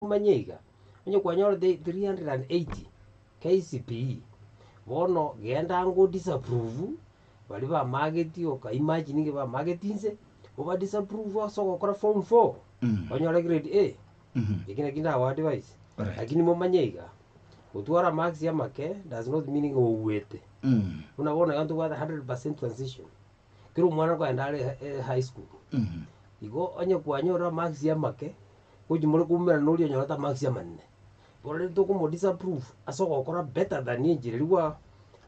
Omanye iga, onye kwanyorete 380 KCPE, bono genda ango disapprove baria bamageti oka imagine ng'a bamageti inse, oba disapprove ase ogokora form four, onyore grade A, eki naki ndago advise. Lakini momanye iga, gotwara marks amake does not mean ng'a ouete. Buna bono iga ntobwate 100% transition, kera omwana nkoenda are high school, igo onye kwanyorire amarks amake, Gochia more koumerana noria onyorete amarks amanene. Bono rende tokomo disapprove ase ogokora better than enchera eria gwa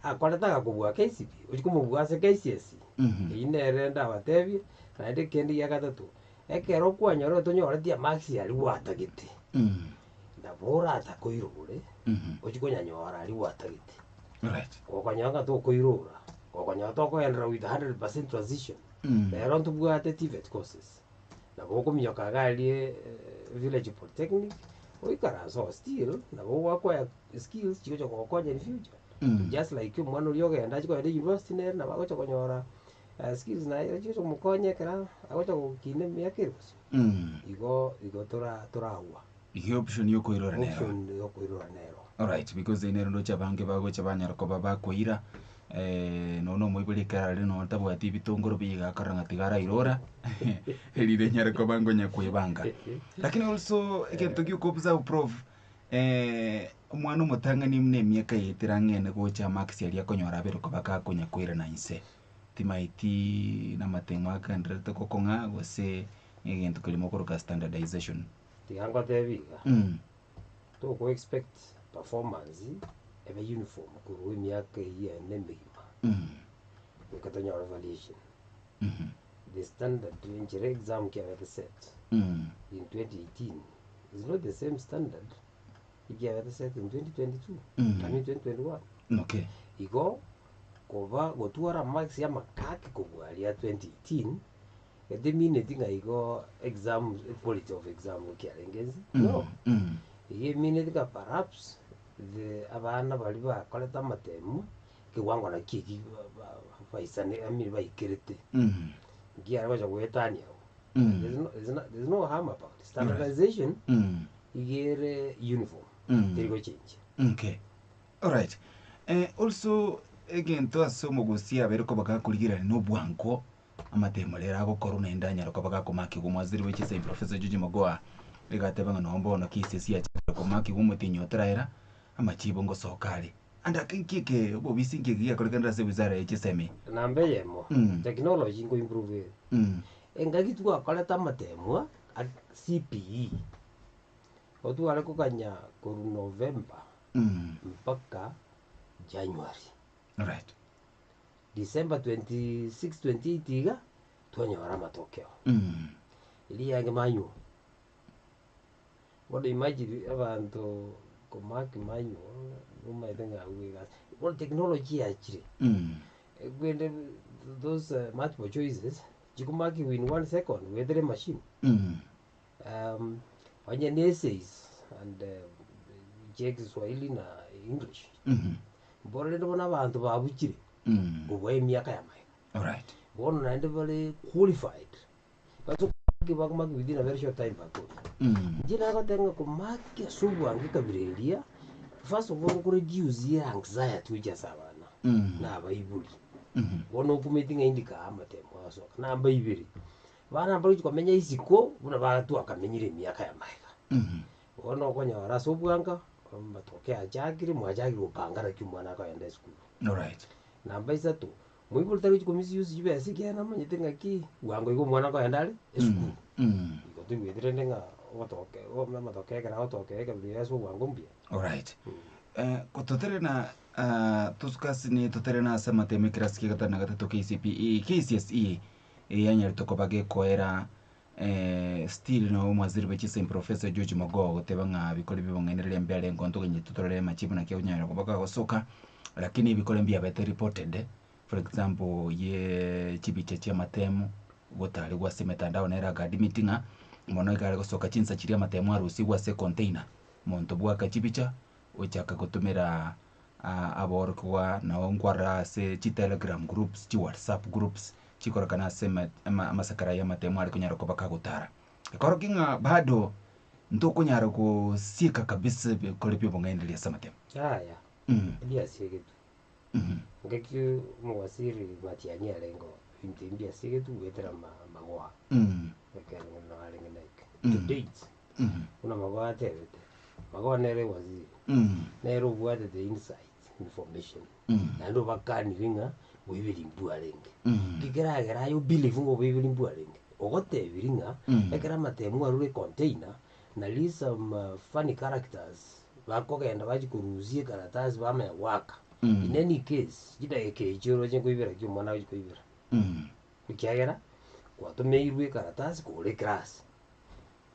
akorete agakobua KCPE, ochia komobua ase KCSE. Eyio nere ndabatebie, naende ekende gia gatato, ekero kwanyorete tonyoreti amarks aria gwatagete, nabo oratakoirore, ochie konyanyora aria gwatagete. Gokonyora ng'a tokoirora, gokonyora tokogenderera with 100% transition, rero ntobwate TVET courses. Nabo okominyoka iga aria village polytechnic, oikaranse oo still nabo ogoakwaya skills chigocha kogokonya in future. Just like omwana oria ogenda achie kogenda university nere nabo agocha konyora skills naye chigocha komokonya ekero agocha gokina emiaka ere bosio. Igo igo tora toragwa. Iga option ya okoirora nero. Option ya okoirora nero. Alright, because nere ndoche abange bagocha banyara koba bakoira nonya na omoibori ekero ararire nonya tabwati ebitongoro buya iga akarora ng'a tiga arairora erinde enyare koba ngonya koebanga. Lakini also egento gia okoobserve prof, omwana omotang'ani buna emiaka yaetire ang'e gocha amarks aria akonyora abere koba gakonya koirana inse, timaeti namatemo agendererete gokong'a gose egento keria mokoroka standardization. Tiga ngotebie iga, toko expect performance ebe uniform korwa emiaka eyio ene emegima, goika tonyore variation. The standard enchera exam kiabete set in 2018 is not the same standard ekiabete set in 2022, I mean 2021. Okay. Igo, koba gotwara marks amakaki kobua aria 2018, Etimineti ng'a igo exam quality of exam kiarenge inse, no. Igo emineti ng'a perhaps the abana baria bakorete amatemu, ekewango nakio eki ba- ba- baisane I mean baikerete, nkiare gocha goetania abwo. There's no there's no there's no harm about it. Standardization, iga ere uniform, teri gochenjia. Okay. Alright. Also, egento ase omogusia abeire koba gakorigerania na obwango, Amatemo rero agokorwa naende anyare koba gakomakigwa omwaziri bwe chisemi Professor George Magoha nigo ateba ng'a noo bono KCSE yachakire komakigwa omotienyi otoraera amachibo ngosoka are. Ande ake nki eke obobisi nki eke giakorekanire ase wizara ye chisemi? Namba eyemo, technology nko improve ere. Engaki twakorete amatemwa a CPE, otware koganya korwa November mpaka January. Alright. December 26, 28 iga, twanyora amatokeo. Eria yange manual. Bono imagine abanto komark manual, omanyete ng'a abwo egasi. Bono technology yachire, ekwende those multiple choices, chikomakiwa in one second goetera emachine. Onye ne essays and chia Kiswahili na English, bono rende bono abanto babuchire kobua emiaka ya magega. Alright. Bono naende bare qualified, ase okomaki bakomaki within a very short time bakore. Inche nagoteba ng'a komaki ase obwango ekabira eria, first of all okoreduce anxiety gochia ase abana, na abaibori. Bono okumeti ng'a indi kaa amatemo agosoka. Namba ibere, Abana mbarochi komenya isiko buna batwakamenyire emiaka ya magega. Bono okonyora ase obwanga, amatoke achakire, mwachakire gopanga naki omwana akogenda esukuru. Alright. Namba isato, moibori tarochi komisuse chibesa ekiagera namanyete ng'aki bwango iga omwana akogenda are esukuru. Igo toigwete rende ng'a ogotoke amatoke ekero agotokea ekabira eye ase obwango mbuya. Alright. Totere na tosuke ase totere na ase amatemo ekerasi kia gatano na gatato KCPE, KCSE. Eyanyarete koba gekoera still nabo omwaziri bwe chisemi Professor George Magoha ogoteba ng'a bikore bibong'ainereria mbiare nkonto konyete totorere amachibu naki akonyara koba kagosoka, lakini ebikore mbiabete reported, for example ye chibicha chia amatemo gotarigwa ase emetandao nere aka admit ng'a mono iga are gosoka chinsa chiria amatemo arusigwe ase econtainer, monto bwaka chibicha ochaka gotomera aborokigwa nabo nkwarora ase chitelegram groups, chiwhatsapp groups, chikorekana ase amasakara y'amatemo are konyara koba kagotara. Ekorokia ng'a bado. Ntokonyara gosieka kabisa ebikore bia obong'ainereria ase amatemo. Yaya, Mm. ebiasiegetwe. Mhm. Ngaki omowaziri Matiang'i arenge oo, ebinto ebi mbiasiegetwe goetera ama- amagoa, Mm. ekero ng'a arenge neke. To Mm. date, Mhm. buna Magoha atebete, Magoha nere ewaziri, Mm. nere obwate the insight information, Mm. naende obakanire ng'a boiberi mbwarenge. Mm. Nki keragera aye obelieve ng'a oboiberi mbwarenge? Ogotebiri ng'a, Mm. ekero amatemu arure econtainer, nari some funny characters bakogenda bachia korusia ekaratasi bamanya goaka. Mm. In any case, chidageka echio oroche nkoibera ki omwana agochia koibera. Mm. Ekiagera, kwatomeirwe ekaratasi kore eclass,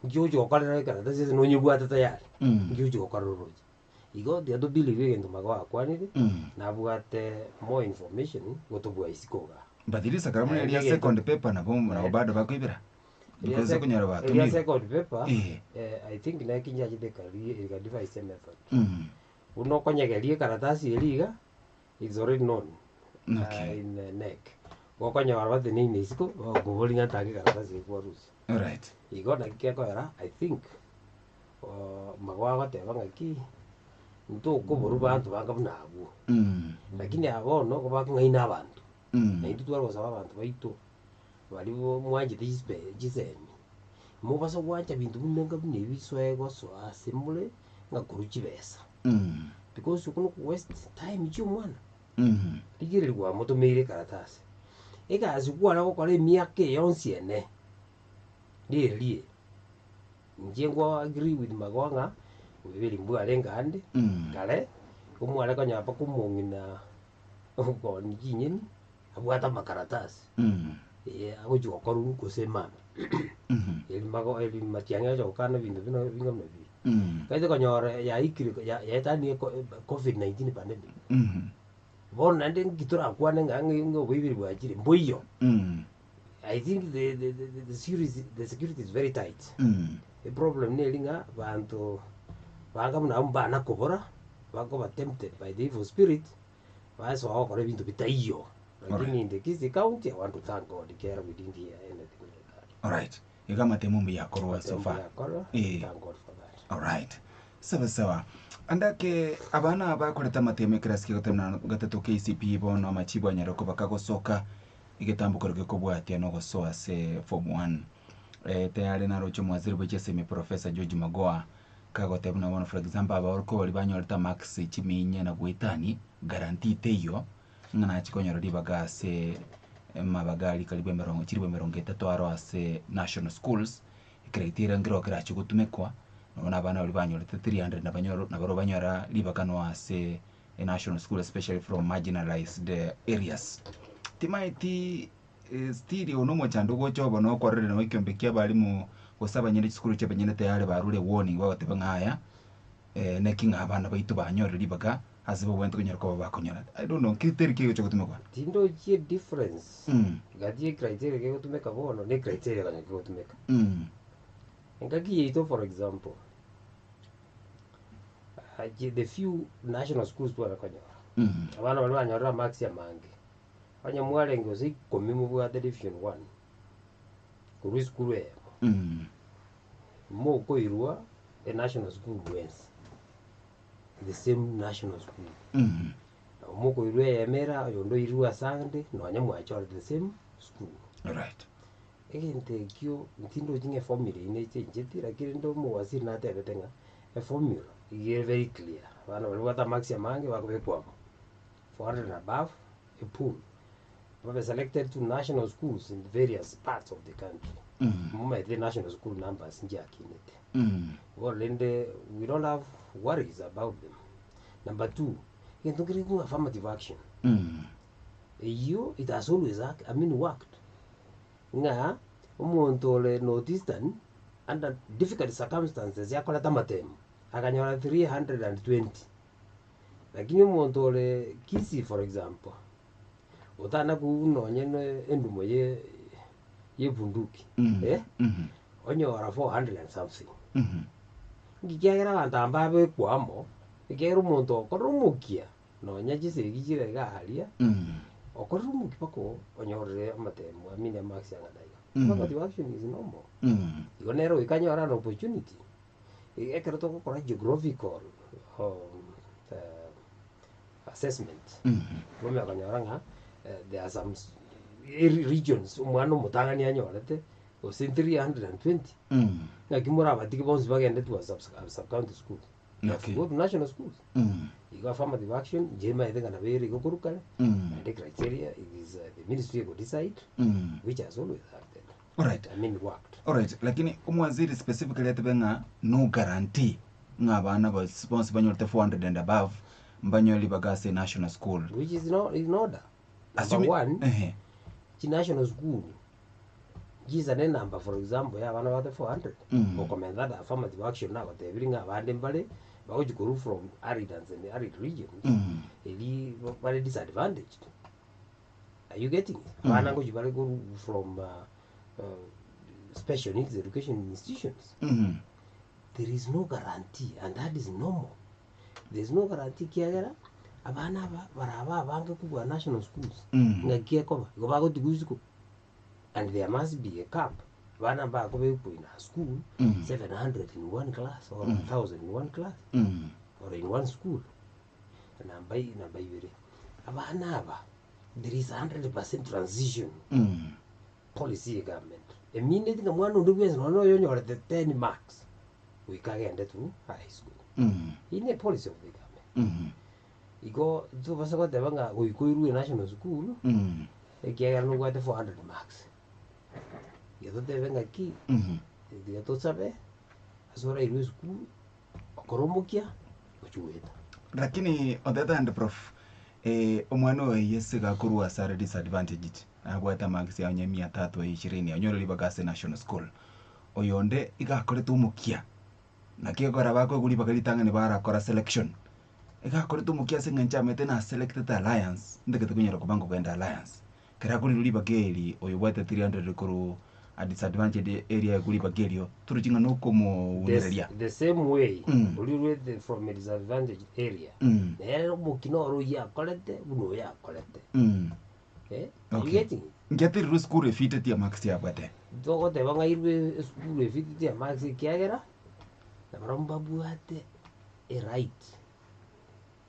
nki ogochia gokorera ekaratasi ase nonyebwate tayari, Mm. nki ogochia gokorera oroche. Igo tiga to believe egento Magoha akwanire, Mm. nabwate more information gotobua isiko igaa. But risakara buna Naende eria egento second paper nabo nabo naende bado bakoibera. eria Because sec okonyora eria batomirwe. second paper, Eh. I think naki nchachete ekari eka devise a method. Mm. Buna okonyegeria ekaratasi eria iga, it's already known Okay. in the neck. Gokonyora bateneine isiko, bagokoboria ng'a ntange ekaratasi eye kwarusia. Alright. Igo naki gekoera I think magoa agoteba ng'aki, ntokoborwa banto banga buna abwo. Mm. Lakini aba bono nigo bakong'aina abanto, Mm. na intwe tware gosaba abanto baito, baria bo mwanchete chispe chisemi, mobasa gwancha binto buna enga buna ebi bisoe gosoa ase more, ng'a korwa chibesa. Mm. Because okwo noko waste time chia omwana. Mm. Rigereria gwamotomeire ekaratasi, egasi kware gokora emiaka eye yonsi ene, riria inche nkwa agree with Magoha ng'a oboibori mbwarenge ande, Mm. kare, omware konyora mpaka omong'ina okoonia chinyeni, abwate amakaratasi, Mm. eh agochi gokorwa gose emambia. Mhm. Eri mago eri matiang'i agocha gokana ebinto buna binga buna biria. Mm. Okaete konyora yaikire ya yaetanie eko covid 19 pandemic. Mhm. Bono naende nki torakwane ng'a ng'a ng'a oboibori bwachire, mboiyo. Mm. I think the the the the security the security is very tight. Mm. Eproblem neri ng'a banto banga buna abwo mbana kobora, bakoba tempted by the evil spirit, basoa gokora ebinto bitaiyo. Lakini in the Kisii county I want to thank God ekiagera we didn't hear anything like that. Alright. Iga amatemo mbuya akorwa so Amatemo far. mbuya akorwa, Eh. thank God for that. Alright. Sawa sawa. Andake abana abakorete amatemo ekerasi kia gatano na gatato KCPE bono amachibu anyare koba kagosoka egetambo kero gekobwatia na ogosoa ase form one. Eh, tayari naroche omwaziri bwe chisemi Professor George Magoha kagoteba buna bono for example abaorokia baria banyorete amarks chiminya na goetani guarantee teiyo ng'a nachi konyora ribaga ase amabaga aria karibu emerongo chiribu emerongo etato aro ase national schools, ecriteria nkero kerache gotumekwa, nabo na abana baria banyorete 300 nabanyoro nabarobwo banyora ribaga no ase enational school especially from marginalized areas. Timaeti still oyo na omochando ogocha obo na okororera nabo ekiombe kia abalimu gose abanyene chisukuru chia abanyene tayari barure warning bagoteba ng'a aya naki ng'a abana baito banyorire ribaga ase babwenerete konyora koba bakonyora. I don't know criteria ki egocha gotumekwa? Tindochie difference Mm. gati ye criteria kegotumeka bono na ecriteria konya kegotumeka. Mm. Engaki yaito for example, achi the few national schools tware konyora, Mm. abana baria banyorire amarks amange, onye mwarenge gose ikomi mobwate division one, korwa esukuru eyemo, Mm. mokoirwa enational school bwensi, the same national school. Mm. Nabo mokoirwa eyemo ere oyonde oirwe ase ande, nonye mwachorete the same school. Alright. Egento ekio ntindochi ng'a eformula eyio nechencheti, lakini rende omowaziri natebete ng'a eformula iga ere very clear, abana baria babwate amarks amange bakobekwa amo, 400 and above, epool, babe selected to national schools in various parts of the country. Mm. Momanyete national school numbers nchiakinete. Mm. Bono rende we don't have worries about them. Number two, egento nkere ng'a affirmative action. Mm. Eyio it has always act, I mean worked. Ng'a omonto ore North Eastern under difficult circumstances akorete amatemo akanyora 320 lakini omonto ore Kisii for example otana koigwa nonye na endumo ye yebunduki Mm. eh, Mhm. onyora 400 and something. Mhm. Nki kiagera abanto aba mbabekwa amo, ekiagera omonto okorire omokia nonya chisegi chire iga aria, Mm. okorire omokia mpaka onyorire amatemo I mean amarks ang'ana iga. Mm. Affirmative action is normal. Mm. Igo nere goika anyore an opportunity. Ekero togokora geographical assessment, kwamanya konyora ng'a there are some regions omwana omotang'ani anyorete gose 320, naki morabatige bonsi bagende to a sub county schools, they have to go to national schools. Igo affirmative action inche nimanyete ng'a nabo ere igo korwa kare, naende criteria it is the ministry ego decide, which has always acted. Alright. I mean worked. Alright, lakini omwaziri specifically atebe ng'a no guarantee ng'a abana bos- bonsi banyorete 400 and above mbanyore ribaga ase national school. Which is no, in order. Number Assuming- one, Ehe. chi national school chisane number for example ya abana bate 400 okomenta that affirmative action nagotebirie ng'a abande mbare bagochi korwa from arid and semi arid regions eri bare disadvantaged. Are you getting it? Abana ngochi bare korwa from special needs education institutions. There is no guarantee and that is normal. There is no guarantee ekiagera abana aba barabe abange kobua national schools ng'aki ekoba, igo bagotigwa isiko and there must be a cap abana mbakobekwa in a school 700 in one class or 1000 in one class or in one school. Namba i- namba ibere, abana aba there is 100% transition policy ye government emineti ng'a mwana onde bwensi nonye na oyonyorete 10 marks goika agende to high school. Eyio ne policy of the government. Igo tobasa goteba ng'a goika oirwe national school ekiagera nobwate 400 marks. Igo totebe ng'aki, tiga tosabe ase orairwe esukuru okore omokia gochia goeta. Lakini on the other hand prof, omwana oyo yese gakorwa ase are disadvantaged, abwate amarks onye mia tatu aye ishirini, onyore ribaga ase national school, oyonde iga akorete omokia, naki ekero bakoegwa ribaga ritang'ani barakora selection, iga akorete omokia ase eng'encho amaete na selected alliance, ntagete konyara koba nkogenda alliance. Ekero akorirwe ribaga eri, oyobwate 300 korwa a disadvantaged area aegwe ribaga erio, torochi ng'a The, nokomounereria. the same way Mm. oria orwete from a disadvantaged area Mm. nere omokina oro oyio akorete buna oyo akorete Mm. eh? Are you Okay. getting it? Ngeterirwe esukuru efiteti amarks abwate. Togoteba ng'a airwe esukuru efiteti amarks ekiagera, nabarabwo mbabwate eright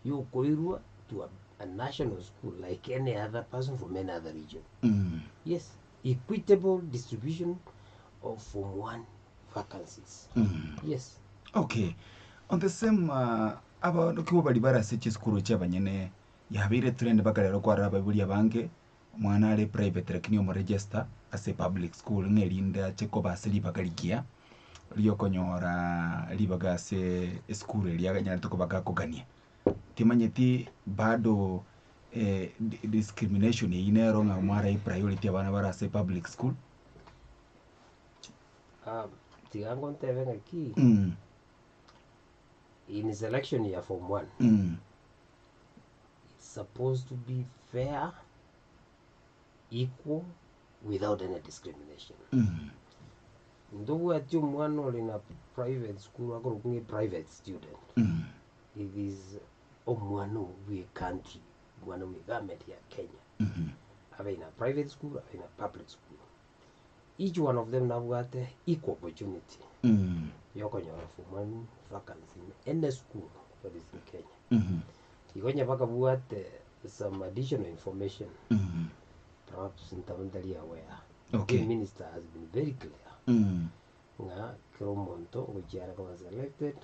yokoirwa to a, a national school like any other person from any other region. Yes, equitable distribution of form one vacancies. Yes. Okay. On the same abaorokigwa baria bare ase chisukuru chia abanyene yabeire trend mpaka rero kwarora abaibori abange omwana are private lakini omoregister ase public school ng'a erinde ache koba ase ribaga rigiya riokonyora ribaga ase esukuru eria anyarete koba gakogania. Timanyeti bado discrimination eyio nero ng'a mwarae priority abana bare ase public school. Tiga ngontebe ng'aki, in selection ya form one, it's supposed to be fair, equal, without any discrimination. Ntobwati omwana ore na private school akorokwa ng'a private student. It is omwana o bwe country, omwana bwe government ya Kenya. Abe in a private school, abe in a public school. Each one of them nabwate equal opportunity yokonyora form one vacancy in any school that is in Kenya. Igo onye bakabwate some additional information, perhaps ntabe ntari aware. Okay. The minister has been very clear ng'a kera omonto ogochia are koba selected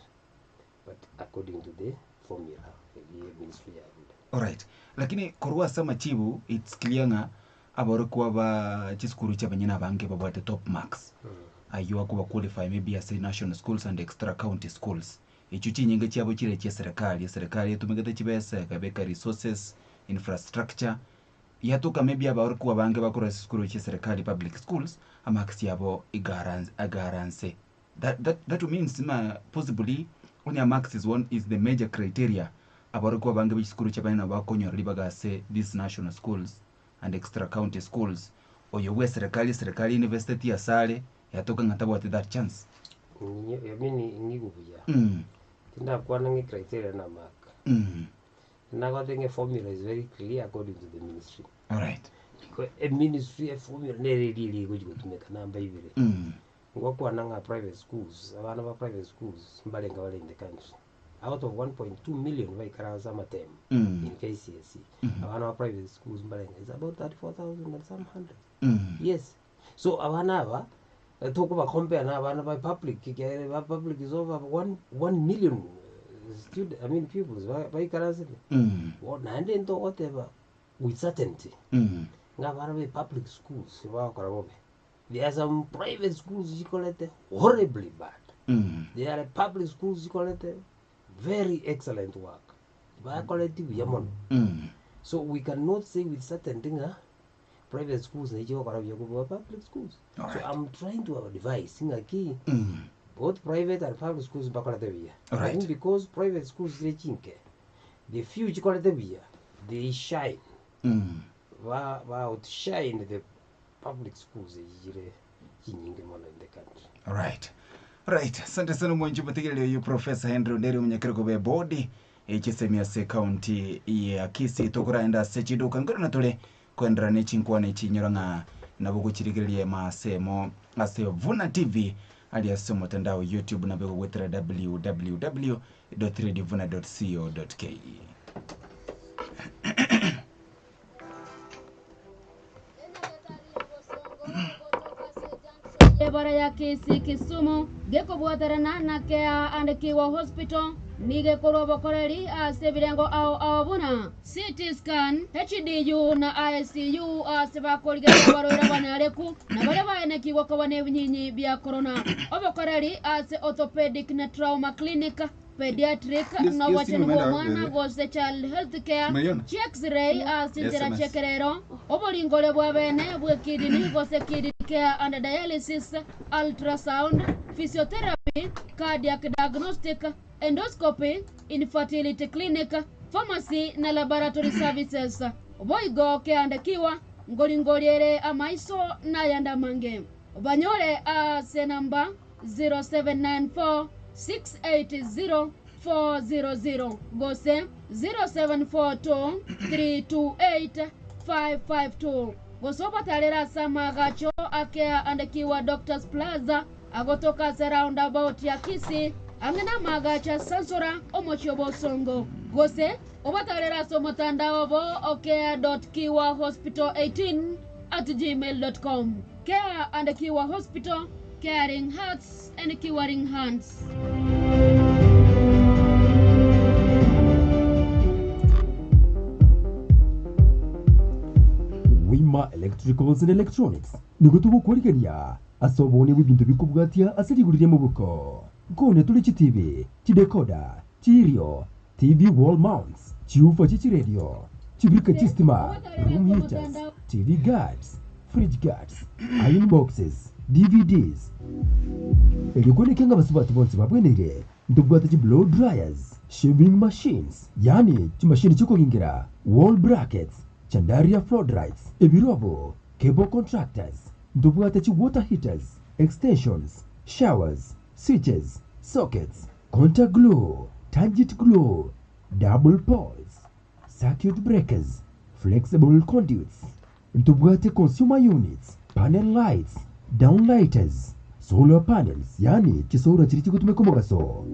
but according to the formula eria ministry yarure. Alright, lakini korwa ase amachibu it's clear ng'a aborokigwa ba chisukuru chia abanyene abange babwate top marks aywo akoba qualify maybe ase national schools and extra county schools. Echio chinyinge chiabo chire chia eserekari, eserekari etumegete chibesa ekabeka resources, infrastructure, yatoka maybe abaorokigwa abange bakorwa ase chisukuru chia eserekari public schools, amarks yabo iga aranse iga aranse. That that that means ng'a possibly onye amarks is one is the major criteria, aborokigwa abange ba chisukuru chia abanyene nabo bakonyora ribaga ase these national schools and extra county schools, oyo bwa eserekari eserekari einvesteti asare, yatoka ng'a tabwati that chance. Ninye I mean ng'igu buya. Tindakwana ng'a ecriteria na mark. Nagote ng'a eformula is very clear according to the ministry. Alright. Igo eministry eformula nere eria eria egochi gotumeka namba ibere. Ngokwana ng'a private schools, abana ba private schools mbarenge bare in the country. Out of 1.2 million baikaranse amatemu in KCSE, abana ba private schools mbarenge is about 34,000 and some hundred. Yes. So abana aba, tokoba compare na abana ba public ekiagera ba public is over one, one million student, I mean pupils ba- baikaransete. Bono naende ntogoteba with certainty ng'a abana ba public schools bagokora bobe. There are some private schools chikorete horribly bad. There are public schools chikorete very excellent work. Bakoreti buya mono. So we cannot say with certainty ng'a private schools nachi chigokora buya kobua public schools. So Alright. I'm trying to advise ng'aki both private and public schools mbakorete buya. Alright. Lakini because private schools chire chinke, the few chikorete buya, they shine. Ba, ba outshine the Public schools echi chire chinyinge mono in the country. Right. Right. Asante sana mwanchi mutegereri oyo Professor Henry Onderi omonyakerogo bwe board echisemi ase county ya Kisii tokoraenda ase chiduka nkoro na tore koenderera ne chinkwana echi inyora ng'a nabo gochirigereria emasemo ase Vuna TV ari ase omotandao YouTube nabo egogwetera www.radiovuna.co.ke. Ebara ya Kisii Kisumu gekobwaterana na Care and Kiwa Hospital nigo ekorwa obokoreri ase ebirengo ao ao buna CT scan, HDU na ICU ase bakorigereria abarwaire abanyareku na baria baenekigwe koba nebinyinyi bia korona. Obokoreri ase Orthopedic na Trauma Clinic Pediatric Yes, na yes, obochenu simu imeenda wapi bw'omwana wewe? gose child health care, Umeiona? chi-X-ray ase chinchera SMS. chi'ekerero, oboringore bwa bene bw'ekidini gose kidney care and dialysis, ultrasound, physiotherapy, cardiac diagnostic, endoscopy, infertility clinic, pharmacy na laboratory services. Boigo keandekiwa ngoringoria ere amaiso nayande amange. Banyore ase namba 0794 680 400 gose 0742 328 552 gose obatarere ase amaagacho a Care and Cure Doctors Plaza agotoka ase roundabout ya Kisii ang'e namaagacho a Sansora omochie o Bosongo gose obatarere ase omotandao obo o care.kiwahospital18 at gmail.com. Care and Cure Hospital, caring hearts and curing hands. Wima Electricals and Electronics nigo togokwarigania ase obooni bw'ebinto bikobwatia ase rigori ri'amaboko. Nkoone tore chitibi, chidecoder, chiirio, TV wall mounts, chiufa chie chiredio, chibirika chi'estima, room heaters, TV guards, fridge guards, iron boxes, DVDs. Erio kweneke ng'a abasubati bonsi babweneire, ntobwate chi blow dryers, shaving machines, yaani chimashini chi'okogingera, wall brackets, chandaria floodlights, ebirobo, cable contractors, ntobwate chi water heaters, extensions, showers, switches, sockets, contact glue, tangent glue, double poles, circuit breakers, flexible conduits, ntobwate consumer units, panel lights, downlighters, solar panels, yaani chisora chiria chigotumeka omogaso,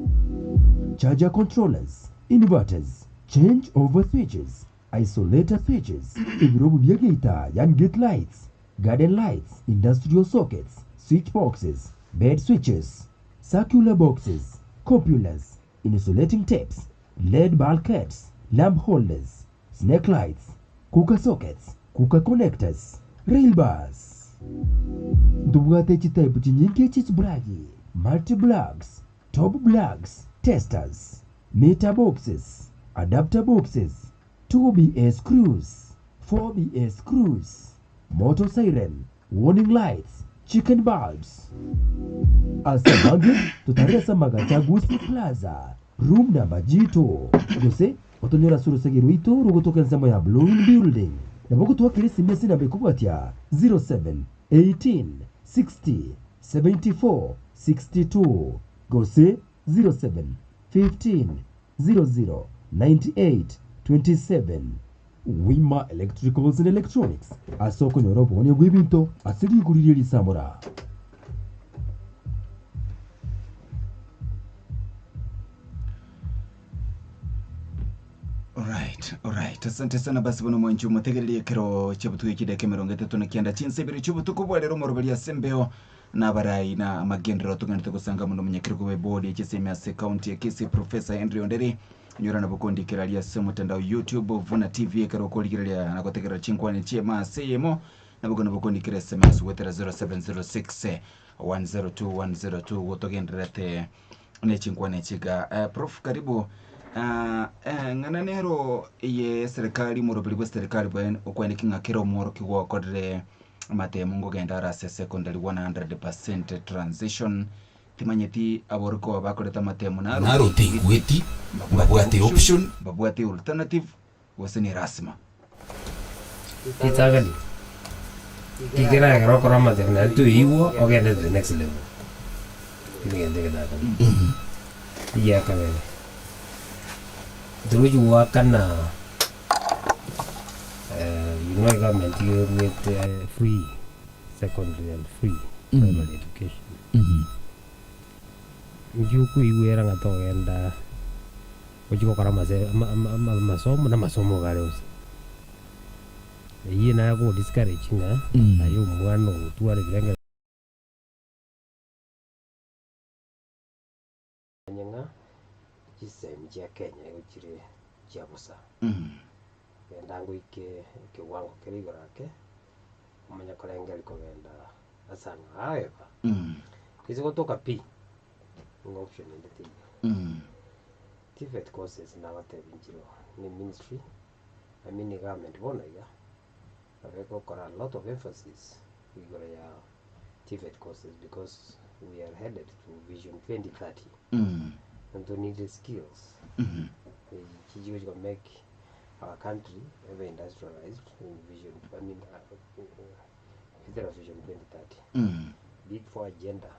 charger controllers, inverters, change over switches, isolator switches, ebirobu bia geita yaani gate lights, garden lights, industrial sockets, switch boxes, bed switches, circular boxes, cupolas, insulating tapes, lead bulkheads, lamp holders, snake lights, cooker sockets, cooker connectors, rail bars. Ntobwate chitype chinyinge chie multi plugs, top plugs, testers, meter boxes, adapter boxes, 2BA screws, 4BA screws, motor siren, warning lights, chicken bulbs. Ase abange totare ase amagacho a Gusii Plaza, room number G2, gose otonyore ase orosegi rwaito rogotoka ensemo ya Blue Building. Nabo gotwakera esimi ase enamba ekobwatia 07 18 60 74 62 gose 07 15 00 98 27. Wima Electricals and Electronics, ase okonyora oboonia bw'ebinto ase rigori rie risamora. Alright, alright. Asante sana basi bono mwanchi omotegereri ekero chiabutuko chidakika emerongo etato na kianda chinsa ibere chi'obotuko bwa rero omoroberi ase embeo na abarai na amagenderero togenderete gosanga mono omonyakerogo bw'ebodi ya chisemi ase ekaunti ya Kisii Professor Henry Onderi nyora nabo kondikera aria ase omotandao YouTube Vuna TV ekero okorigereria na gotegerera chinkwana chi'ema ase eyemo nabo nabo kondikera SMS goetera 0706 102 102 gotogendererete ne chinkwana echi iga. Eh, Prof karibu. Ah, eh, ng'ana nero eye serikali omoroberi bwa serikali bwe okwaneki ng'a kera omworokigwa okorire amatemo ngogenda are ase secondary 100% transition timanyeti aborokigwa bakorete amatemo naro Naro tingweti, mbabwate option. mbabwate alternative gose ne lasima. Ritang'ani, tikera ekero okora amatemo naende toigwa ogende to the next level. Ekio negento egetang'ani. Egia kabere, torochi goakana you know egovernment iga eruete free secondary and free primary education. Inki okoigwera ng'a togenda gochia gokora amase ama ama ama amasomo na amasomo iga are gose. Eyio naye go discourage ng'a aye omwana ogotwara ebirenge. Manye ng'a chisemi chia Kenya igo chire chia bosa. Genda ngoike ekewango kere igoro ake, omanye korengereria kogenda ase ang'e. However, ase gotoka pi, ng'a option ende teiyo. TVET courses nabatebi nchire oo, ne ministry, I mean government bono iga, nabo egokora a lot of emphasis igoro ya TVET courses because we are headed to vision 2030 and to need the skills chichigochi go make our country ebe industrialized in vision I mean uh, vision 2030 big four agenda.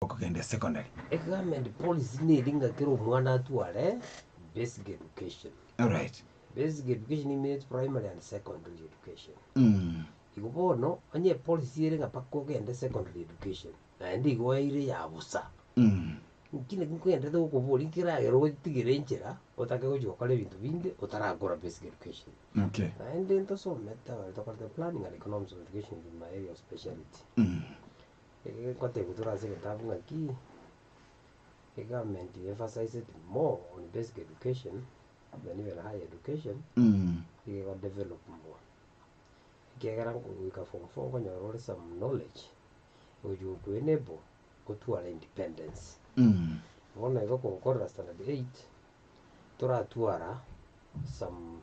Okogenda secondary. Egovernment policy neri ng'a kera omwana atware basic education. Alright. Basic education means primary and secondary education. Mm. Igo bono, onye epolicy ere ng'a mpaka ogende secondary education, naende igo eire ya bosa. Mm. Nki naki nkogenderete gokoboria nkeragera otigere enchera otake gochia gokora ebinto binde otarakora basic education. Okay. Naende ntosomete abare tokorete planning and economics of education is my area of speciality. Mm. Ege ngotebiwa tore ase egetabu ng'aki, egovernment emphasized more on basic education than even higher education, Mm. iga ego develop more. Ekiagera goika form four nkonyora ore some knowledge, egochi goko enable otware independence. Mm. Bono igo kogokorera standard eight, toratwara some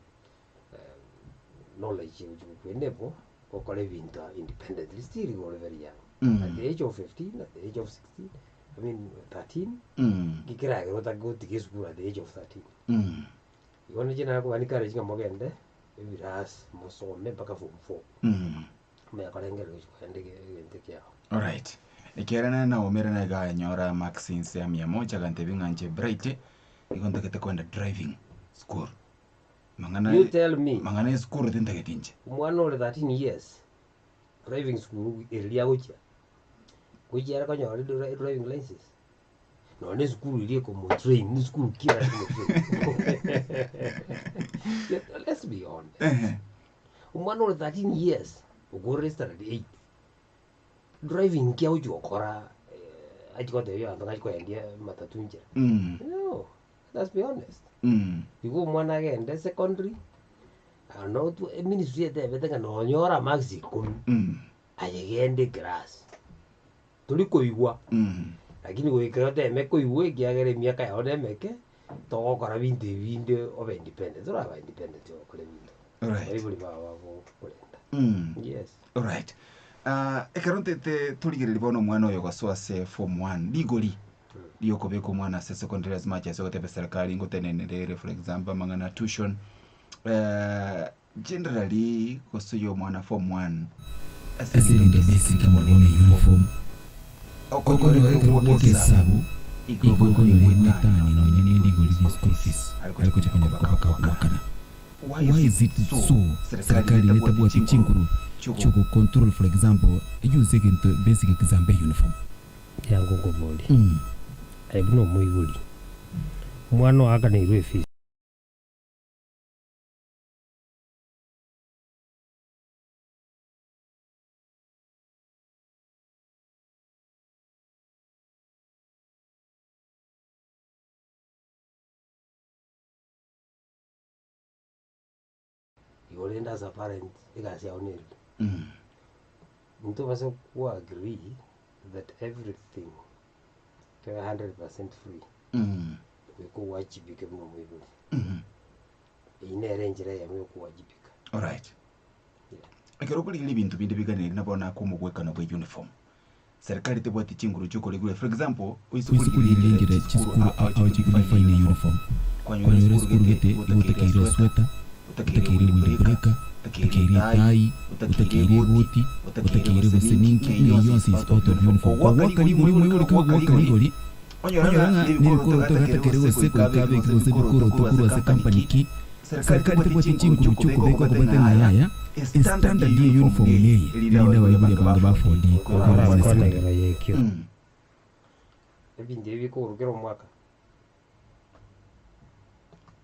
knowledge egochi goko enable okore ebinto independently still igo ore very young. Mm. At the age of 15, at the age of 16, I mean 13, Mm. nki keragere otake gotiga esukuru at the age of 13. Mm. Igo ninche nakoba encourage ng'a mogende ebirasi mosome mpaka form four. Mm. Omanye korengereria gochia kogenda egento ekiao. Alright. Ekiagera nere naumire na iga anyora marks inse ya mia moja agantebia ng'a inche Bright, igo ntagete kogenda driving school. Mang'ana You tell me. mang'ana ya esukuru tintageti inche. Omwana ore 13 years, driving school eri riagochia, gochia ere konyora edriving license? Nonya na esukuru eria ekomotrain, na esukuru ki erare komotrain? Let's be honest. Ehe. Omwana ore 13 years, okorire standard eight, driving ki agochi gokora eh, achi gotebia abanto ng'a achi koendia matatu nchera? Mm. No, let's be honest. Mm. Igo omwana agende secondary, ano eministry etebete ng'a nonyora marks ikomi, Mm. aye genda eclass. Tori koigwa, Mm. lakini goika oteme koigwa ekiagera emiaka yao nemeke. Togokora binto ebi binde obe independent, toraba independent ogokora ebinto. Alright. Abaibori bao bagokorenda. Mm. Yes. Alright. Ah, ekero ntete torigereria bono omwana oyo gosoa ase form one, rigori riokobeka omwana ase secondary as much as ogoteba eserekari ngotenenere ere for example amang'ana a tuition, eh, generally gose oyo omwana form one ase Ase ebinto ebinto basic basic amo amo bono ne uniform, uniform, okonyora okonyora ekero ekero gwoka gwoka esabu, esabu, igo igo okonyora okonyora egwetani egwetani nonya nonya ne ne rigori rigori rie rie school school fees fees, ari ari gocha gocha konyora konyora koba koba kagwakana. kagwakana. Why is it so serikali netabwati chinguru chiogo control for example use egento basic example uniform. Yango nkoborie, aye buna omoibori, omwana oakaneirwe efees. Igo rende as a parent, egasi yao nere. Ntobasa ko agree that everything kebe 100% free, goika owajibike buna omoibori. Eyio nere enchera eyemo ya okowajibika. Alright. Yeah. Ekero okorigereria ebinto binde biganeri nabo nako omogwekano bwe uniform. Serikali tebwati chinguru chiokoregura for example, oise Oise korigereria korigereria enchera enchera chisukuru chisukuru ao ao chikudefine chikudefine uniform. uniform, Kwanyora kwanyora esukuru esukuru gete gete igo otakeire igotakeire esweta, esweta, otakeire otakeire wind breaker, windbreaker, otakeire otakeire etai, etai, otakeire otakeire egoti, egoti, otakeire otakeire gose gose ninki, ninki, ng'a eyio ng'a yonsi yonsi is is part of part of uniform. uniform. Kogwaka Kogwaka rigori rigori moibori moibori kagwaka kagwaka rigori, rigori, onyora onyora ng'a ng'a nebikoroto nebikoroto gatakeire gatakeire gose gose goika goika abeke abeke gose gose bikoroto bikoroto korwa ase korwa ase company company ki, ki, serikali serikali tebwati tebwati chinguru chinguru chiokobeka chiokobeka okobate okobate ng'a ng'a aya, yaya, estandard estandard ye ye uniform uniform neye, neye, erinde erinde abaibori abaibori abange abange baafodi baafodi korwa korwa ase ase Orakwane secondary. igoro y'ekio. Mm. Ebinto ebi bikorwa kera omwaka.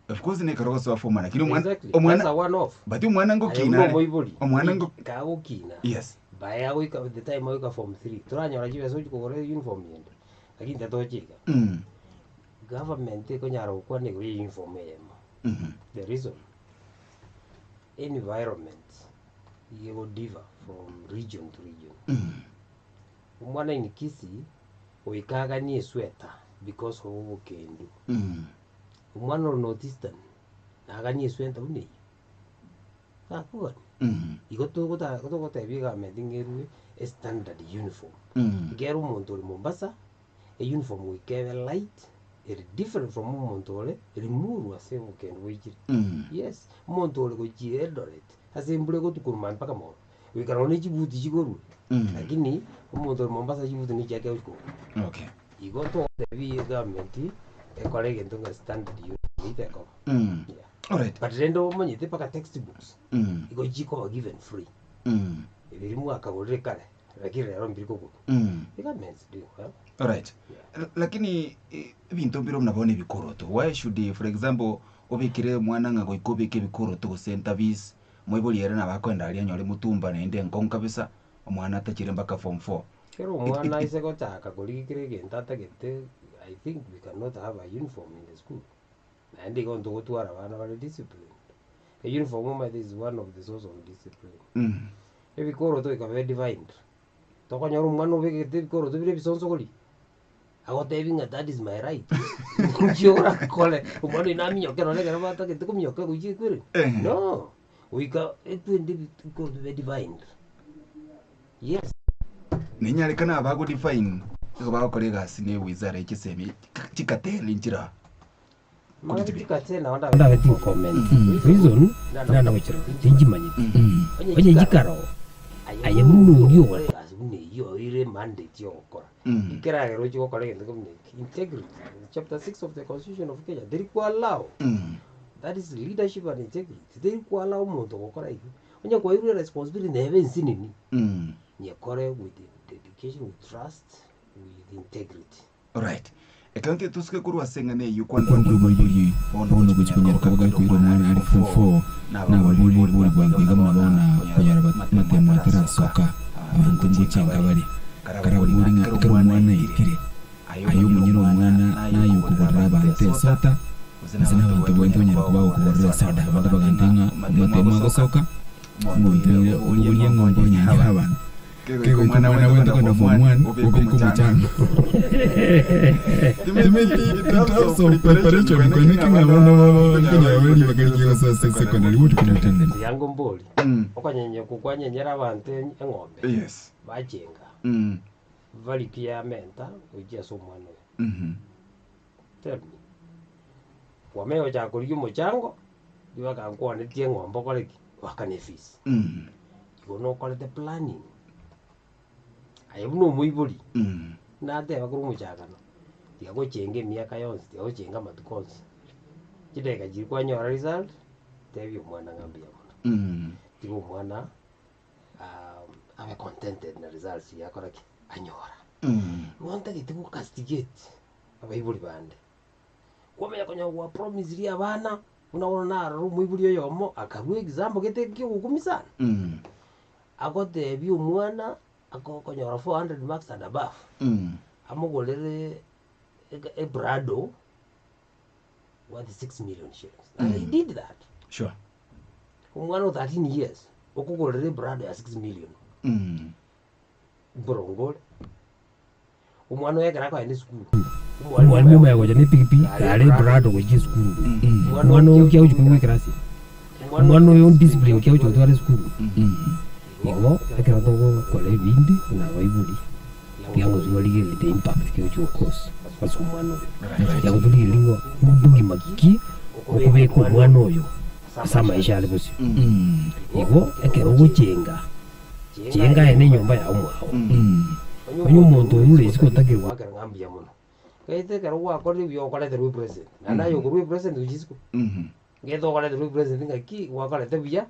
Of course nekero ogosoa form one lakini omwana Exactly. That's omwana a one off. but omwana Aye ngokina buna are omoibori, omwana ngo kagokina, yes by agoika the time agoika form three, toranyora chibesa ochia kogora uniform ende, lakini tatocha iga. mm. Government ekonyara gokwana igoro ya uniform eyemo. Mhm. The reason, environment iga ego differ from region to region. Mm. Omwana in Kisii goika aganie esweta because of obokendu. Mm. Omwana ore North Eastern naganie esweta buna eyio, takogania. Mm. Igo togota togotebia egovernment ng'a erue estandard uniform. Mm. Ekero omonto ore Mombasa, euniform goika ebe light, ere different from omonto ore Limuru ase obokendu boichire. Mm. Yes, omonto ore gochia Eldoret ase embura egotukuruma mpaka mono, goika nonye ne chibuti chigorwe, Mm. lakini omonto ore Mombasa chibuti nichiake agochi kogora. Okay. Igo togotebia egovernment ekore egento ng'a standard uniform itekoba. Mm. Yeah. Alright. But rende omanyete mpaka textbooks Mm. igo chikoba given free. Mm. Ebi mwakagorire kare, lakini rero mbiri kogorwa. Mm. The government is doing well. Alright. Yeah. L- Lakini eh, ebinto mbire buna bono ebikoroto. Why should eh, for example obekere omwana ng'a goika obeke ebikoroto gose entabis, moibori ere nabo akoenda aria anyore mutumba naende enkong'u kabisa, omwana atachire mpaka form four. Kera omwana aise gochaka korigia kera egento atagete, I think we cannot have a uniform in the school. Naende igo ntogotwara abana bare disciplined. Euniform omanyete is one of the source of discipline. Mm. Ebikoroto goika bibe defined. Tokonyora omwana obegete ebikoroto bire ebisonsogori, agotebi ng'a that is my right, inki orakore? Omwana oyio naminyoke nonye ekero batagete kominyoka gochia ekwere? Ehe. No, goika etwende ebikoroto bibe defined. Yes. Nenyarekane aba bagodefine nigo bagokora egasi ne wizara ye chisemi chikateli nchire aa. Mara chikateli nabo Ndabe tinkomenta reason nana gochirora tinchimanyeti onye chikaro aye buna oria ogokora egasi buna eyio oire mandate ya ogokora ekeragera ochie gokora egento kebuna eke integrity chapter 6 of the constitution of Kenya teri ko allow that is leadership and integrity teri ko allow omonto gokora igo onye kwairwe responsibility nebe ensinini nyekore with dedication with trust with integrity. Alright. Ekero ntete tosuke korwa ase eng'ana eyio kwanera Kwanera omoibori bono gochia konyora koba gakoira omwana are form four, nabarobwo ribori bwango iga buna bono konyora matemo atarasoka, abanto ngochenga bare. Karabori ng'a ekero omwana aitire, aye omonyene omwana naye okogorera abanto esota, gose nabanto bwente onyare koba agokogorera esoda. Abanto bagante ng'a amatemo agosoka, omonto oria obogorie eng'ombe onyenye abanto. Kegoika omwana bwente kogenda form one, obeke omochango. Timeti in terms of preparation kwenye ng'a abana babo nkonyora bare ribaga rigiya gosoa ase secondary, what could you tell them? Tiga ngombori, okonyenya okwo kwanyenyera abanto eng'ombe, Yes. bachenga, value ya menta gochia ase omwana oyo. Tell me, kwamanya gochaka korigia omochango, ribaga nkwanetie eng'ombe okore ki? Oakane efees. Igo nokorete planning, aye buna omoibori, nateba korwa omochakano, tiga gochenga emiaka yonsi, tiga gochenga amatuko onsi, chidakika chiria kwanyora result, tebia omwana ng'a mbuya mono. Tiga omwana abe contented na results chiria akora ki? Anyora. Igo ntagete go castigate abaibori bande, kwamanya konya gwa promise abana, buna bono narora omoibori oyomo akarua example gete kia ogokumia sana, agotebia omwana akokonyora 400 marks and above, amogorere eka eprado worth 6 million shillings and he did that. Sure. Omwana o 13 years okogorera eprado ya 6 million mborongo ore. Omwana oye ekero akogenda esukuru, Omwalimu omanya gocha ne epikipiki kare ebrado gochia esukuru. Omwana oyo okia gochia koigwa ekerasi eye. Omwana oyo ondiscipline okia gochia gotwara esukuru. Igo ekero togokora ebinde buna abaibori, tiga gose origererie the impact ki ogochia gocause ase omwana oyo. Tiga gotorigereria ng'a obogima ki okobeka omwana oyo ase amaisha are bosio. Igo ekero ogochenga. Chenga aye nenyomba yao mwao. Onye omonto orure isiko otakeri Goakera ng'a mbuya mono. Gete ekero gwakorire buya okoreterwa epresent, naende aye okorwa epresent gochia isiko, gete okoreterwa epresent ng'aki gwakorete buya,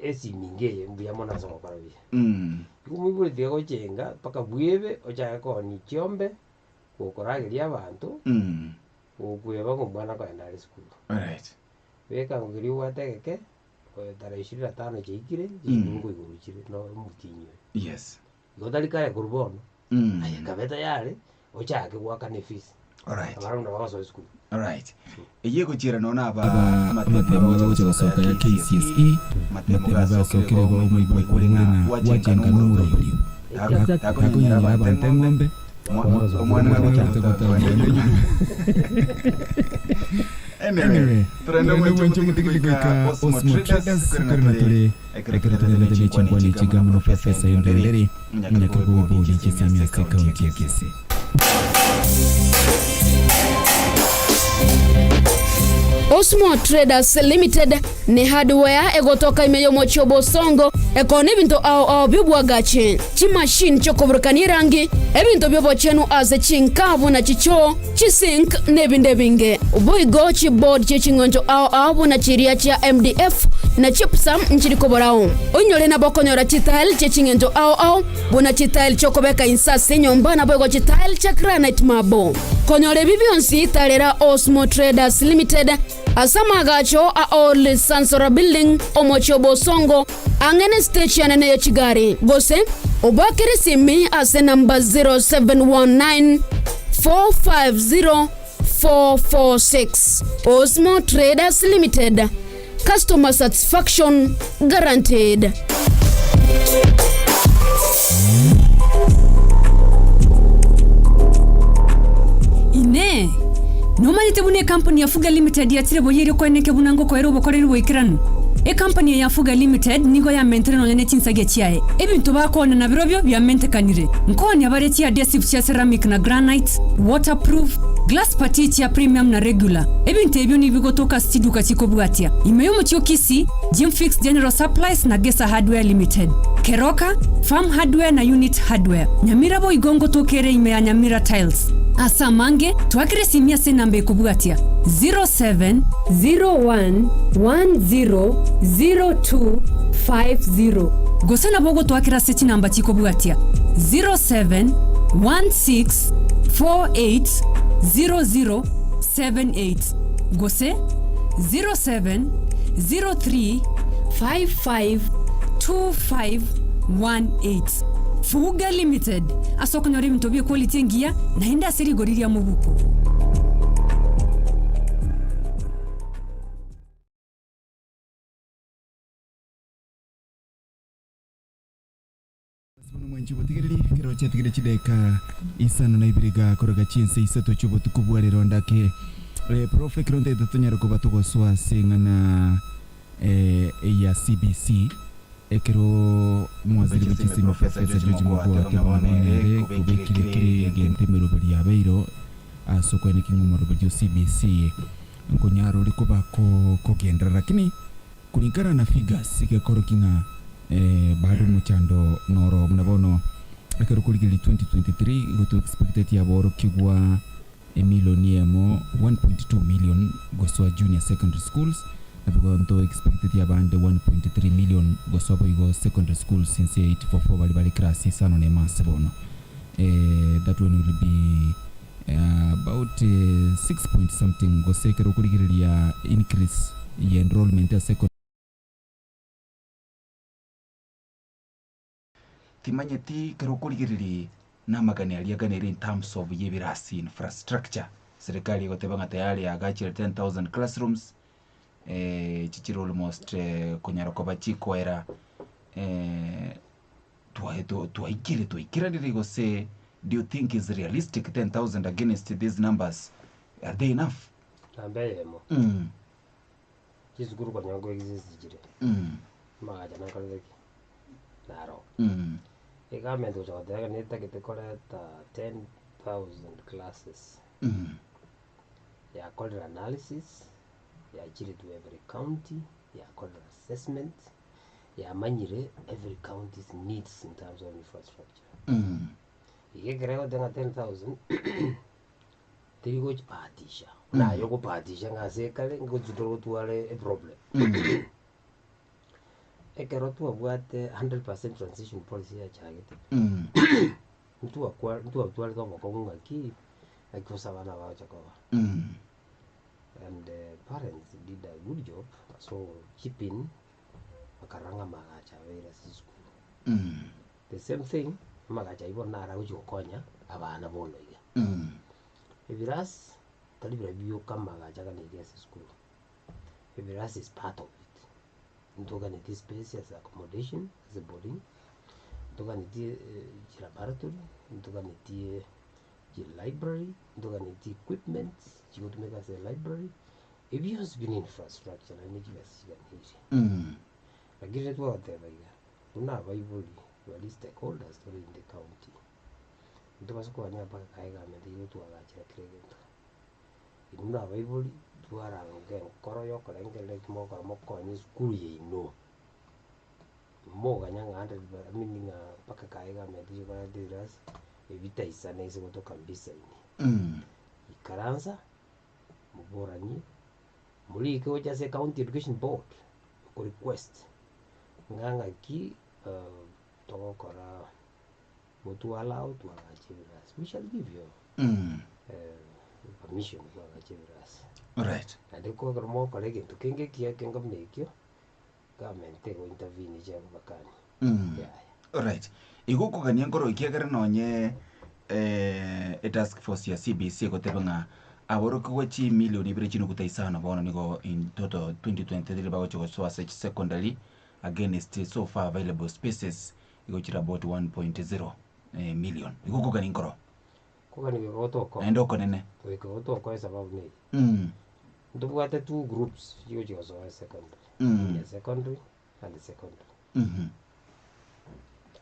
esiminga eye mbuya mono ase ogokora buya. Igo omoibori tiga gochenga mpaka bwebe ochake koonia chiombe, gokorageria abanto, gokweba ng'a omwana akogenda are esukuru. Alright. Beka ng'a keria obwate egeke. Tarehe ishirini na tano chiaikire, chisukuru nkoigorwa chire no omotienyi oyo. Yes. Igo tari kare korwa bono, aye kabe tayari, ochake goakana efees. Alright. Abana buna bagosoa esukuru. Alright. Eyio egochiera nonya na aba Aba amatemo bagocha gosoka ya KCSE, amatemo amatemo gasokire gasokire igo igo omoigwe omoigwe ng'a ng'a gwachenga gwachenga nomoroberio. nomoroberio. Takonyonyera Takonyonyera abanto abanto eng'ombe, eng'ombe, omwana omwana agocha agocha gotara gotara Anyway, Anyway, torende torende mwenche mwenche motigiti motigiti goika goika Osmo Osmo Traders, Traders, korende korende tore tore ekero ekero toterete toterete ne chinkwana ne chinkwana echi echi gavana gavana Professor Professor Henry Henry Nderi, Nderi, omonyakerogo omonyakerogo bw'ebodi bw'ebodi chi'Esemi chi'Esemi ase ase ekaunti ya ekaunti ya Kisii. Kisii. Osmo Traders Limited ne hardware egotoka ime y'omochie o Bosongo ekoonia ebinto ao ao bi'obwagachi, chimachine chi'okoburukania erangi, ebinto bi'obochenu ase chinka buna chichoo, chisink, na ebinde ebinge. Boigo chiboard chie ching'encho ao ao buna chiria chia MDF na gypsum nchiri koborao. Oinyore nabo okonyora chitile chie ching'encho ao ao buna chitile chi'okobeka inse ase enyomba naboigo chitile chia granite marble. Konyora ebi bionsi tarera Osmo Traders Limited ase amaagacho a Old Sansora Building, omochie o Bosongo, ang'e ne stage enene ye chigari, gose obaakere esimi ase namba 0719 450 446. Osmo Traders Limited, customer satisfaction guaranteed. Inee! Nomanyete buna ekampuni ya Fuga Limited yachire boyia erio koeneke buna ngokoera obokoreri boikeranu? Ekampani eye ya Fuga Limited nigo yamentere nonya ne chinsagia chiaye. Ebinto bakoonia nabirobio biamentekanire. Nkoonia bare chiadhesive chia ceramic na granite, waterproof, glass putty chia premium na regular. Ebinto ebio nibigotoka ase chiduka chikobwatia, ime y'omochie o Kisii, Jimfix General Supplies na Gesa Hardware Limited, Keroka, Farm Hardware na Unit Hardware, Nyamira boigo ngotoka ere ime ya Nyamira Tiles. Ase amange, twakere esimi ase enamba ekobwatia, 07. 01 10 02 50. Gose nabo ogotwakera ase chinamba chikobwatia, 07 16 48 00 78 gose 07 03 55 25 18. Fuga Limited, ase okonyora ebinto bie quality engiya naende ase rigori ria mobuko. Mwanchi obotegereri, ekero chiatigire chidakika isano na ibere iga korega chinsa isato chi'obotuko bwa rero ndake eh, Prof ekero ntagete tonyare koba togosoa ase eng'ana eh, ya CBC ekero mwaziri Bwe chisemi bwe chisemi Professor Professor George George Mogoa Mogoa ateba ateba ng'a ng'a bono bono ere ere kobekire kobekire kere kere egento egento emeroberi yabeiro ase okweneki ng'a omoroberi o CBC nkonyara ore koba ko kogenderera lakini Kulingana na figures gekorokia ng'a bado omochando noro buna bono ekero okorigereria 2023 igo to expecteti aborokigwa emilioni eyemo 1.2 million gosoa junior secondary schools naboigo nto expecteti abande 1.3 million gosoa boigo secondary schools inse ya 844 baria bare class isano na emo ase bono that one will be About 6 point something gose ekero okorigereria increase ye enrollment ase eko. Timanyeti ekero okorigereria namagani aria aganire in terms of ye ebirasi infrastructure, serikali egoteba ng'a tayari yaagachire 10,000 classrooms, chichire almost konyara koba chikoera Twae to twaikire twaikeranire gose do you think is realistic 10,000 against these numbers are they enough? Namba eyemo, Mm, chisukuru konya nko exist chire, mm, amagacho nakorete ki? Naro. mm, Egovernment gocha goteba ng'a netagete koreta 10,000 classes, mm, yakorire analysis, yachire to every county, yakorire assessment, yamanyire every county's needs in terms of infrastructure. Iga ekero egoteba ng'a 10,000 teri gochibahatisha, buna aye okobahatisha ng'a ase ekare ngochi tore gotwara eproblem. Ekero twabwate 100% transition policy yachagete, ntwakwa ntwatwarete obokong'u ng'aki, naki gose abana bagocha koba. And parents did a good job ase ogochip in bakarora ng'a amagacho abeire ase chisukuru. The same thing, amagacho ayio bono naro agochi gokonya abana bono iga. Ebirasi, tari bira bioka amagacho aganeirie ase esukuru, ebirasi is part of it. Ntoganetie space ase accommodation, ase boarding, ntoganetie chilaboratory, ntoganetie chilibrary, ntoganetie equipment chigotumeka ase elibrary, Ebi bionsi bi ne infrastructure naende ne chibesa chiganeire. Lakini riria twagoteba iga, buna abaibori baria stakeholders tore in the county, ntobasa koganya mpaka kae government eywo twagachera kera egento. Inwe buna abaibori, twarange enkoro ya okorengereria eki mogokora mokonye esukuru yaino. Moganya ng'a hundred per I mean ng'a mpaka kae government eywo ekorete ebirasi, ebitaisana ase gotoka mbisaine. Ikaransa. Moboranie, morike gocha ase county education board, oko request ng'a ng'aki togokora moto allow twagache ebirasi, we shall give you permission twagache ebirasi. Alright. Naende ekero mogokora egento kenge ekiya kenge buna ekio, government tego intervene eche kobakania. Yaya. Alright. Igo okogania nkoro ekiagera nonye etask force ya CBC egoteba ng'a aborokigwa chimilioni ibere chinuguta isano bono nigo in total 2023 bagochia gosoa ase chisecondary against so far available spaces igo chire about 1.0 million. Igo okogania nkoro. Kogania goika gotokoa. Naende okonene. Goika gotokoa esababu neye. Ntobwate two groups chigochia gosoa esecondary. Junior secondary and secondary.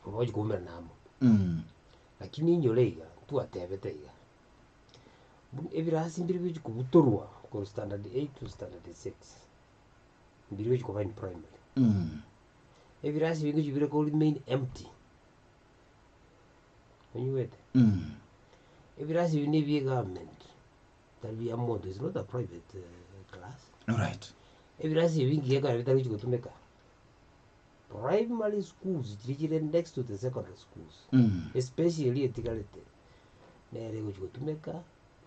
Obochi koumerana amo. Lakini inyore iga, ntwatebete iga, buna ebirasi mbire bigochi kobutorwa korwa standard eight to standard six, mbiri gochi koba in primary. Ebirasi bingochi bire ko remain empty, onyigwete? Ebirasi ebi na ebia egovernment, tari bia monto, it's not a private class. Alright. Ebirasi ebi ngiya ekero bitari gochi gotumeka. Primary schools chiria chire next to the secondary schools, espace eria etigarete, nere egochi gotumeka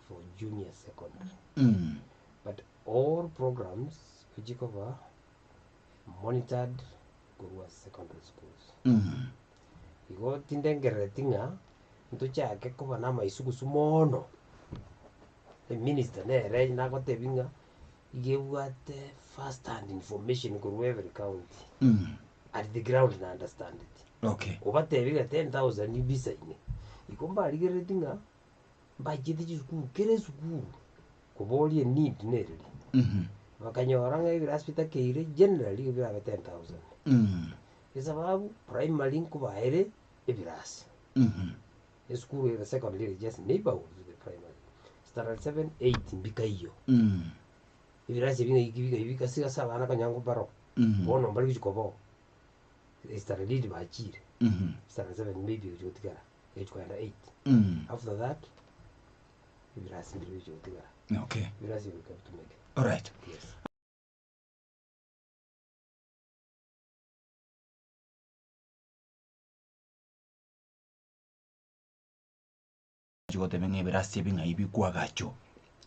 for junior secondary. But all programs chikoba monitored korwa secondary schools. Igo tindengerereti ng'a ntochake koba na amaisugusu mono, eminister nere nagotebi ng'a Iga ebwate first hand information korwa every county at the ground na understand it. Okay. Obatebi ng'a 10,000 bisaine. Igo mbarigerereti ng'a mbachete chisukuru kera esukuru koboria eneed nereri. Bakanyora ng'a ebirasi bitakeire generally igo birabe 10,000. Esababu primary nkobaere ebirasi. Esukuru ere secondary ere just neighborhood to the primary. Standard 7, 8 mbikaiyo. Ebirasi ebi ng'ai bikai bikasi ase abana konya mbaro. Bono mbari gochia kobao. Standard 8 bachire. Standard 7 maybe egochia gotigara, egochia kogenda 8. After that, ebirasi mbire bigochia gotigara. Okay. Ebirasi ebi goika bitumeke. Alright. Yes. Goteba ng'a ebirasi ebi ng'ai bikwagachwa,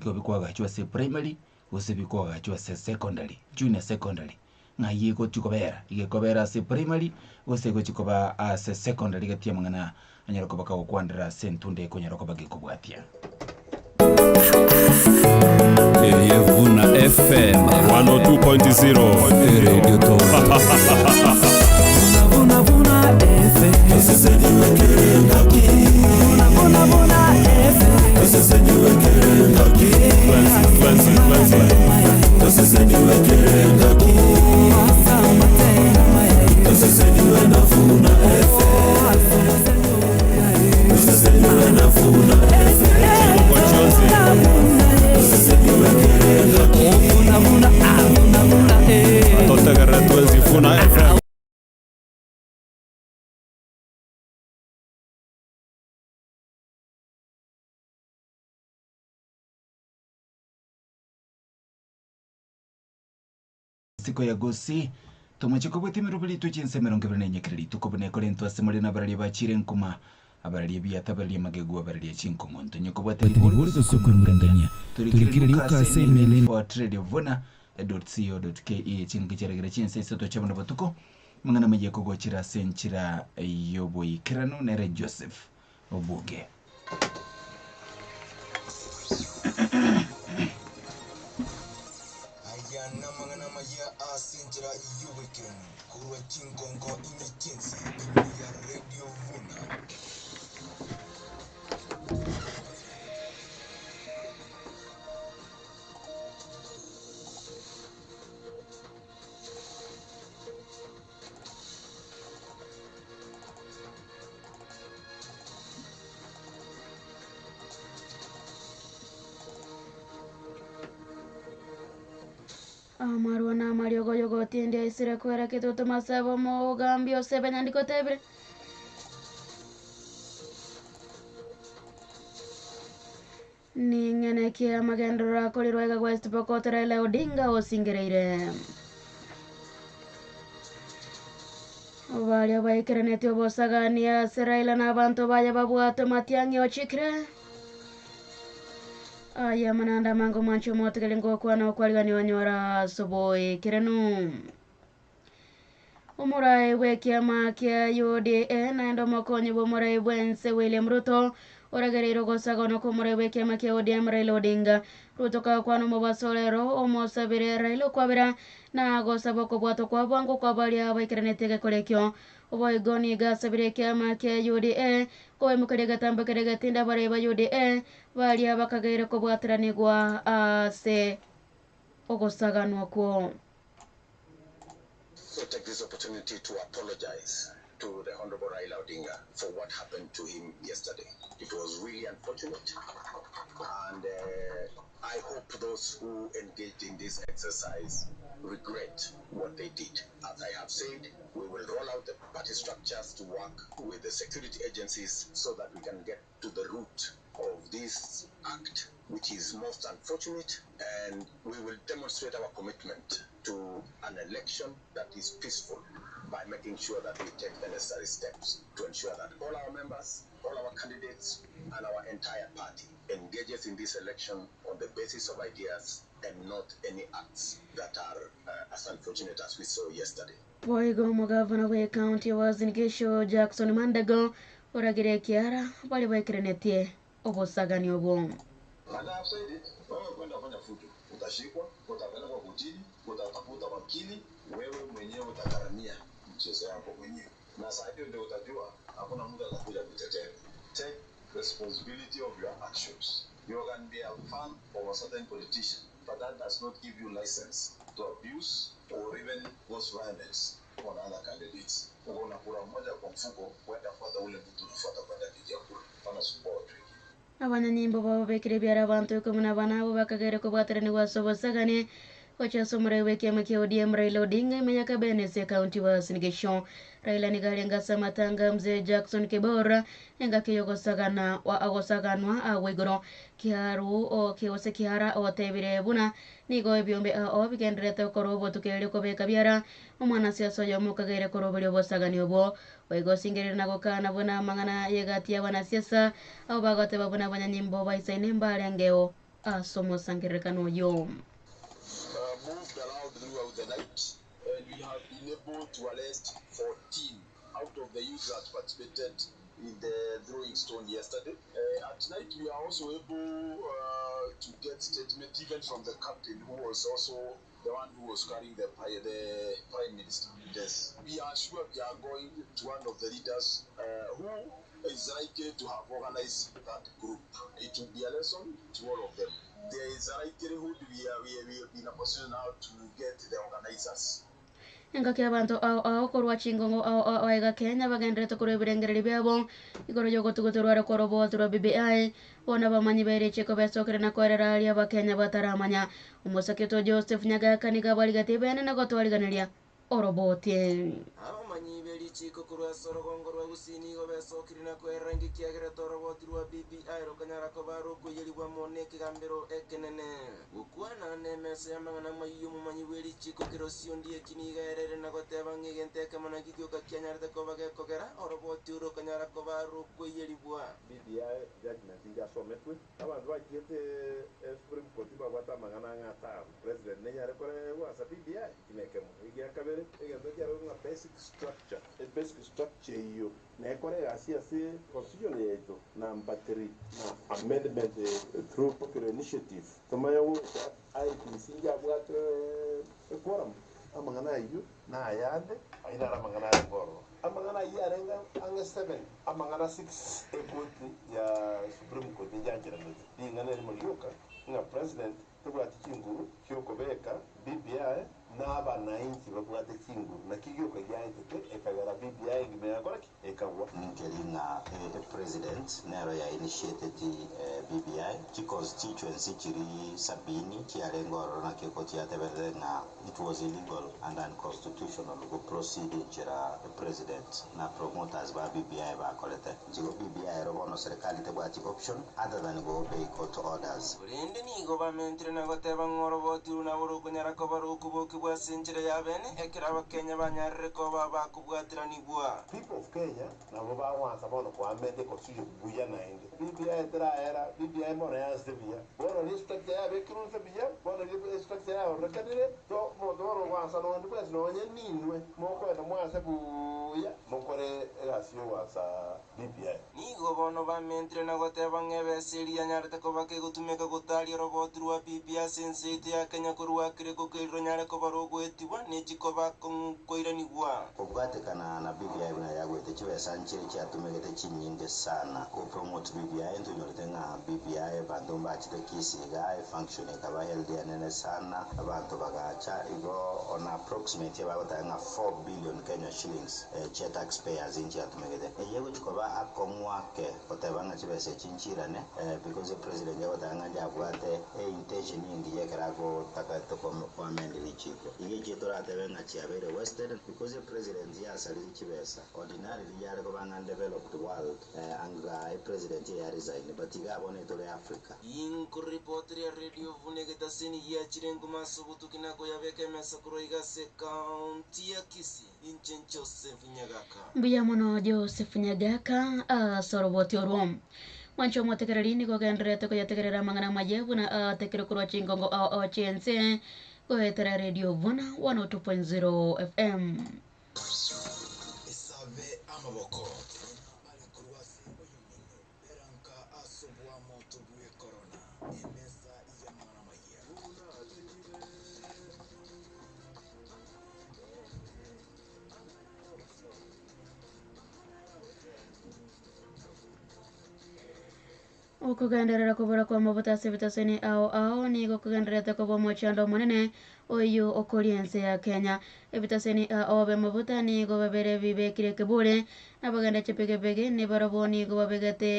igo bikwagachwa ase primary, gose bikwagachwa ase secondary, junior secondary, ng'ai egochi kobera, iga ekobera ase primary, gose egochi koba ase secondary gati amang'ana anyare koba kagokwanera ase entunda ekonyara koba gekobwatia. Erie Vuna FM 102.0 Radio Town. Totegerere twensi Vuna FM. Isiko ya Gusii, tomochie kobwatia emeroberi yaito chinsa 24 kera rituko buna ekorentwa ase more nabararia bachire nkuma, abararia ebiata, abararia amagegu, abararia chinkong'onto. Onye kobwate Ribori ribori gose okoimurengania, torikire torikire rioka rioka ase ase email email info@radiovuna.co.ke chingaki chiaregire chinsa isato chia bono botuko, amang'ana amaya ekogochera ase enchera y'oboikeranu nere Joseph Obuge. Aya namang'ana amaya ase enchera y'oboikeranu korwa chingongo inye chi'ense ime ya Radio Vuna. Amarwa na amariogo y'ogotindia aisire kwereketwe tomasabo omogambi ose ebenyandiko otebire. Ning'ene ki amagenderero akorirwe iga West Pokot Raila Odinga osingereire. Baria baikeranetie obosagani ase Raila na abanto baye babwatwe Matiang'i ochikire. Aya amananda amange omwanchi omotigari ngokwana okwarigania onyora ase oboikeranu. Omorai bw'ekiama kia UDA naende omokonyi bw'omorai bw'ense William Ruto oragereire ogosaganwa kw'omorai bw'ekiama kia ODM Raila Odinga. Ruto kagokwana omobaso rero omosabire Raila okwabera na gosaba okobwatwa kwa bwango kwa baria baikeranetie egekora ekio. Boigo nigo asabire ekiama kia UDA kobaimokeria egetambo keria getinde abarai ba UDA baria bakageire kobwataranigwa ase ogosaganwa okwo. So take this opportunity to apologize to the Honorable Raila Odinga for what happened to him yesterday. It was really unfortunate, and uh, I hope those who engaged in this exercise regret what they did. As I have said, we will roll out the party structures to work with the security agencies so that we can get to the root of this act, which is most unfortunate, and we will demonstrate our commitment to an election that is peaceful by making sure that we take the necessary steps to ensure that all our members, all our candidates, and our entire party engages in this election on the basis of ideas and not any acts that are uh, as unfortunate as we saw yesterday. Boigo omogavana bw'ecounty ya Uasin Gishu Jackson Mandago oragire ekiara baria baikerenetie obosagani obwo. And I have said it, wewe kwenda fanya fujo, utashikwa, utapelekwa kotini, utatafuta wakili, wewe mwenyewe utagharamia mchezo yako mwenyewe. Na saa hiyo ndio utajua hakuna mtu atakuja kutetea. Take responsibility of your actions. You can be a fan of a certain politician, but that does not give you license to abuse or even cause violence on other candidates. Uko na kura moja kwa mfuko, kwenda fuata ule mtu unafuata kwenda pigia kura. Wanasumbua watu wengine. Abanyanyimbo bababekire ebiara abanto ikomi na bana abwo bakagere kobwateraniwa ase obosagani gochia ase omorai bw'ekiama kia ODM Raila Odinga ime ya Kabene ase ekaunti ya Uasin Gishu. Raila nigo arenge ase amatanga a Mzee Jackson Kibor engaki y'ogosagana agosaganwa agwo igoro. Kiaru o gose Kiara otebire buna nigo ebiombe ao bigendererete gokora obotuko erio kobeka biara omwanasiasa oyomo okageire koroberia obosagani obwo. Boigo osingerire na gokana buna amang'ana y'egati y'abanasiasa abwo bagoteba buna abanyanyimbo baisaine mbarengeo ase omosangererekano oyio. moved around throughout the night and we have been able to arrest 14 out of the youths that participated in the throwing stone yesterday. Uh, at night, we are also able uh, to get statement even from the captain who was also the one who was carrying the, the prime minister. Yes, we are sure we are going to one of the leaders uh, who is likely to have organized that group. It will be a lesson to all of them. There is a likelihood we are, we, we have been in a position now to get the organizers. Engaki abanto ao ao korwa chingongo ao ao aiga Kenya bagenderete korwa ebirengererio biabo igoro y'ogotuguterwa are kw'oroboti rwa BBI, bono abamanyi b'erichiko besokire na koerera aria abakenya bataramanya. Omosakito Joseph Nyagaka nigo abarigetie bene na gotwariganeria oroboti. Abamanyi be richiiko korwa ase orogongo rwa Gusii nigo besokire na koerera inki kiagerete oroboti rwa BBI rokanyara koba rokoiyerigwa amo nekegambero ekenene. Gokwana nemesa y'amang'ana amayio omomanyi bwe richiiko Kerosi Ondieki nigo aerere na goteba ng'a egento ekemo nakio gioka kianyarete koba gekogera oroboti oro rokanyara koba rokoiyerigwa. BBI judgment injasometwe, abanto bachiete Supreme Court mbabwate amang'ana ang'e atano. President nenyare koregwa asa BBI? Eki nekemo. Egia kabere, egento kiarokwa ng'a basic structure, e basic structure eyio nekore egasi ase constitution yaito. Number three, na amendment through popular initiative, tomanye gocha IEBC njabwate e quorum. Amang'ana ayio nayande, ayio naro amang'ana arenge ororo. Amang'ana ayio arenge ang'e seven, amang'ana six ekoti ya Supreme Court njancheranete. Ring'ana erimo rioka ng'a President tebwati chinguru chiokobeka BBI na abanainchi babwate chinguru naki gioka giaetete ekagera BBI engima yakora ki? Ekagwa. Ninkeri ng'a e president nero ya initiateti BBI, chi constituency chiri sabini chiarenge ororo naki ekoti yateberete ng'a it was illegal and unconstitutional go proceed enchera e president na promoters ba BBI bakorete. Nchigo BBI ero bono serikali tebwati option other than go obey court orders. Korende nigo bamentire na goteba ng'a oroboti oro nabo rokonyara koba rokobokigwa ase enchera y'abene, ekero Abakenya banyarire koba abakobwateranigwa. People of Kenya nabo bagwansa bono koamend econstitution buya naende. BBI teraera, BBI bono yansete buya. Bono ri structure yabekirwe nse buya, bono ri structure yaororekanire, so omonto bono ogwansa nonde bwensi nonye ninwe mokoenda mwanse buya mokore egasi yogwansa BBI. Nigo bono bamentire na goteba ng'a ebesa eria yanyarete koba kegotumeka gotaria oroboti rwa BBI ase ense yaito ya Kenya korwa kereko keria ronyare koba rogoetigwa ne chikoba akong'u koiranigwa. Kobwatekana na BBI buna yagoete chibesa nchire chiatumegete chinyinge sana go promote BBI ntonyorete ng'a BBI abanto mbachete Kisii iga efunction ekaba held enene sana abanto bagacha igo on approximate bagoteba ng'a 4 billion Kenya shillings chia tax payers nchiatumegete. Eye egochi koba akong'u ake goteba ng'a chibesa echi nchiirane because epresident egoteba ng'a njabwate eintention engiya ekero agotaka koamend richiko. Iga echio toratebe ng'a chiabeire wasted because epresident yasarire chibesa. Ordinarily yare koba ng'a developed world anga epresident eya resign but iga bono etore Africa. Inkoripoti ria Radio buna egetaseni giachire nguma ase obotuki na koyabeka emesa korwa iga ase ekaunti ya Kisii. Inche Joseph Nyagaka. Mbuya mono Joseph Nyagaka ase oroboti orwo. Mwanche omotegereri nigo ogendererete koyategerera amang'ana amaye buna aatekire korwa chingongo ao ao chi'ense goetera Radio Buna 102.0 FM. Esabe amaboko. Bare korwa ase oyomino, beranka ase oboamoto bw'ekorona, emesa y'amang'ana amayia. Okogenderera kobora kw'amabuta ase ebitaseni ao ao nigo kogendererete koba omochando omonene oyio okoria ense ya Kenya. Ebitaseni ao bi'amabuta nigo babere bibekire ekebure, na abagenda chipigipigi nibarobwo nigo babegete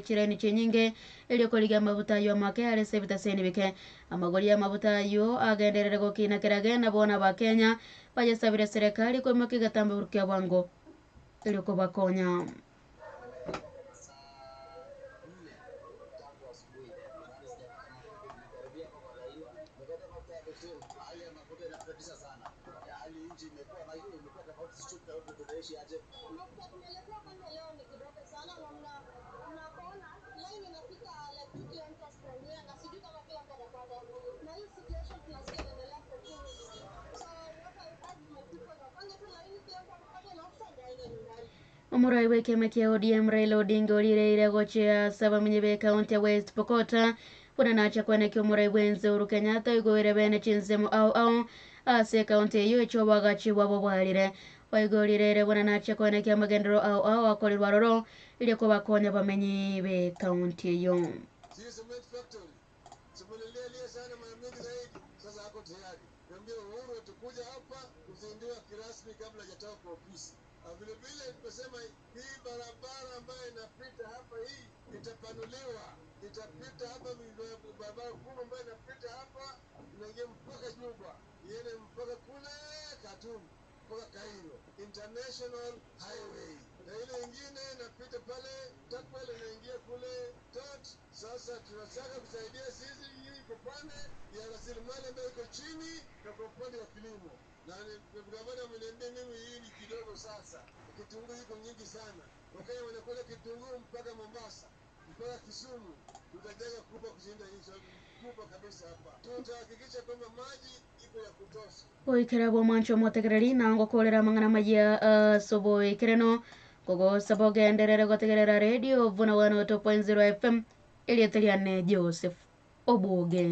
chiraini chinyinge erio korigia amabuta ayio amake are ase ebitaseni bike. Amagori y'amabuta ayio agenderere gokina kerage na bono Abakenya bayesabire serekari koimokia egetambaa kia bwango erio kobakonya. Omorai bw'ekiama kia ODM Raila Odinga orireire gochia ase abamenyi b'ekaunti ya West Pokot buna nache kwenekia omorai bw'ense Uhuru Kenyatta oigoire bene chinsemo ao ao ase ekaunti eyio echio oboagachi bwabo bwarire. Boigo orireire buna nache kwenekia amagenderero ao ao akorirwe aroro erio kobakonya abamenyi b'ekaunti eyio. Vilevile tumesema hii barabara ambayo inapita hapa hii itapanuliwa, itapita hapa, barabara kubwa ambayo inapita hapa inaingia mpaka Juba, iende mpaka kule Khartoum, mpaka Cairo, international highway, na ile ingine inapita pale Turkwel inaingia kule Tot. Sasa tunataka kusaidia sisi hii kwa upande ya rasilimali ambayo iko chini na kwa upande wa kilimo na gavana ameniambia mimi hii ni kidogo sasa, kitunguu iko nyingi sana. Wakenya wanakula kitunguu mpaka Mombasa, mpaka Kisumu. Tutajenga kubwa kushinda hii kubwa kabisa hapa. Tutahakikisha kwamba maji iko ya kutosha. Goikera bw'omwancho omotegereri na ngokorera amang'ana amaya ase oboikeranu, ngogosaba ogenderere gotegerera radio Vuna 102.0 FM, erieta riane Joseph Oboge.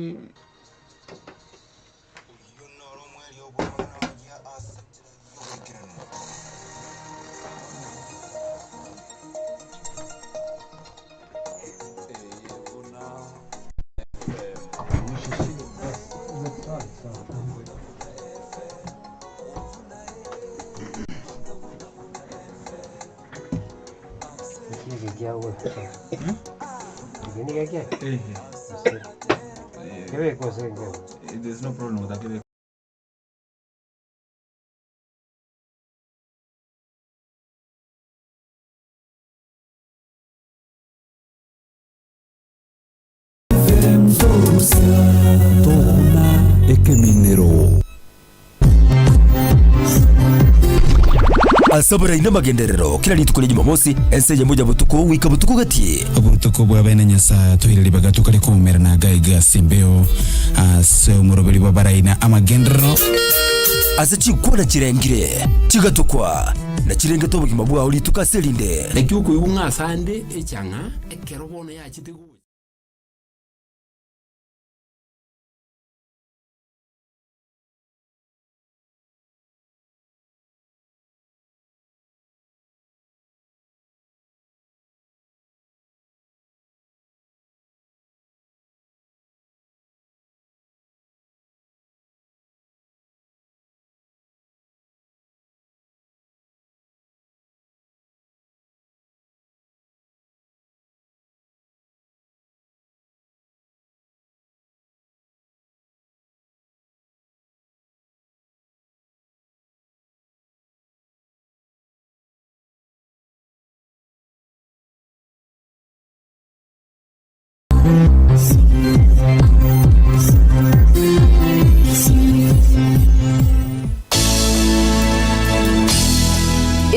There's no problem with that. Toguna ekeminero. Ase oborai na amagenderero kera rituko ria Jumamosi, ense eyemo ya botuko goika botuko gati. Obotuko bwa bene Nyasae toire ribaga tokare koumerana gaiga ase embeo ase omoroberi bw'abarai na amagenderero. Ase chinkwana chirengire, chigatokwa, na chirengete obogima bwao rituko ase erinde. Naki okoigwa ng'a asande echang'a ekero bono yachete gocha.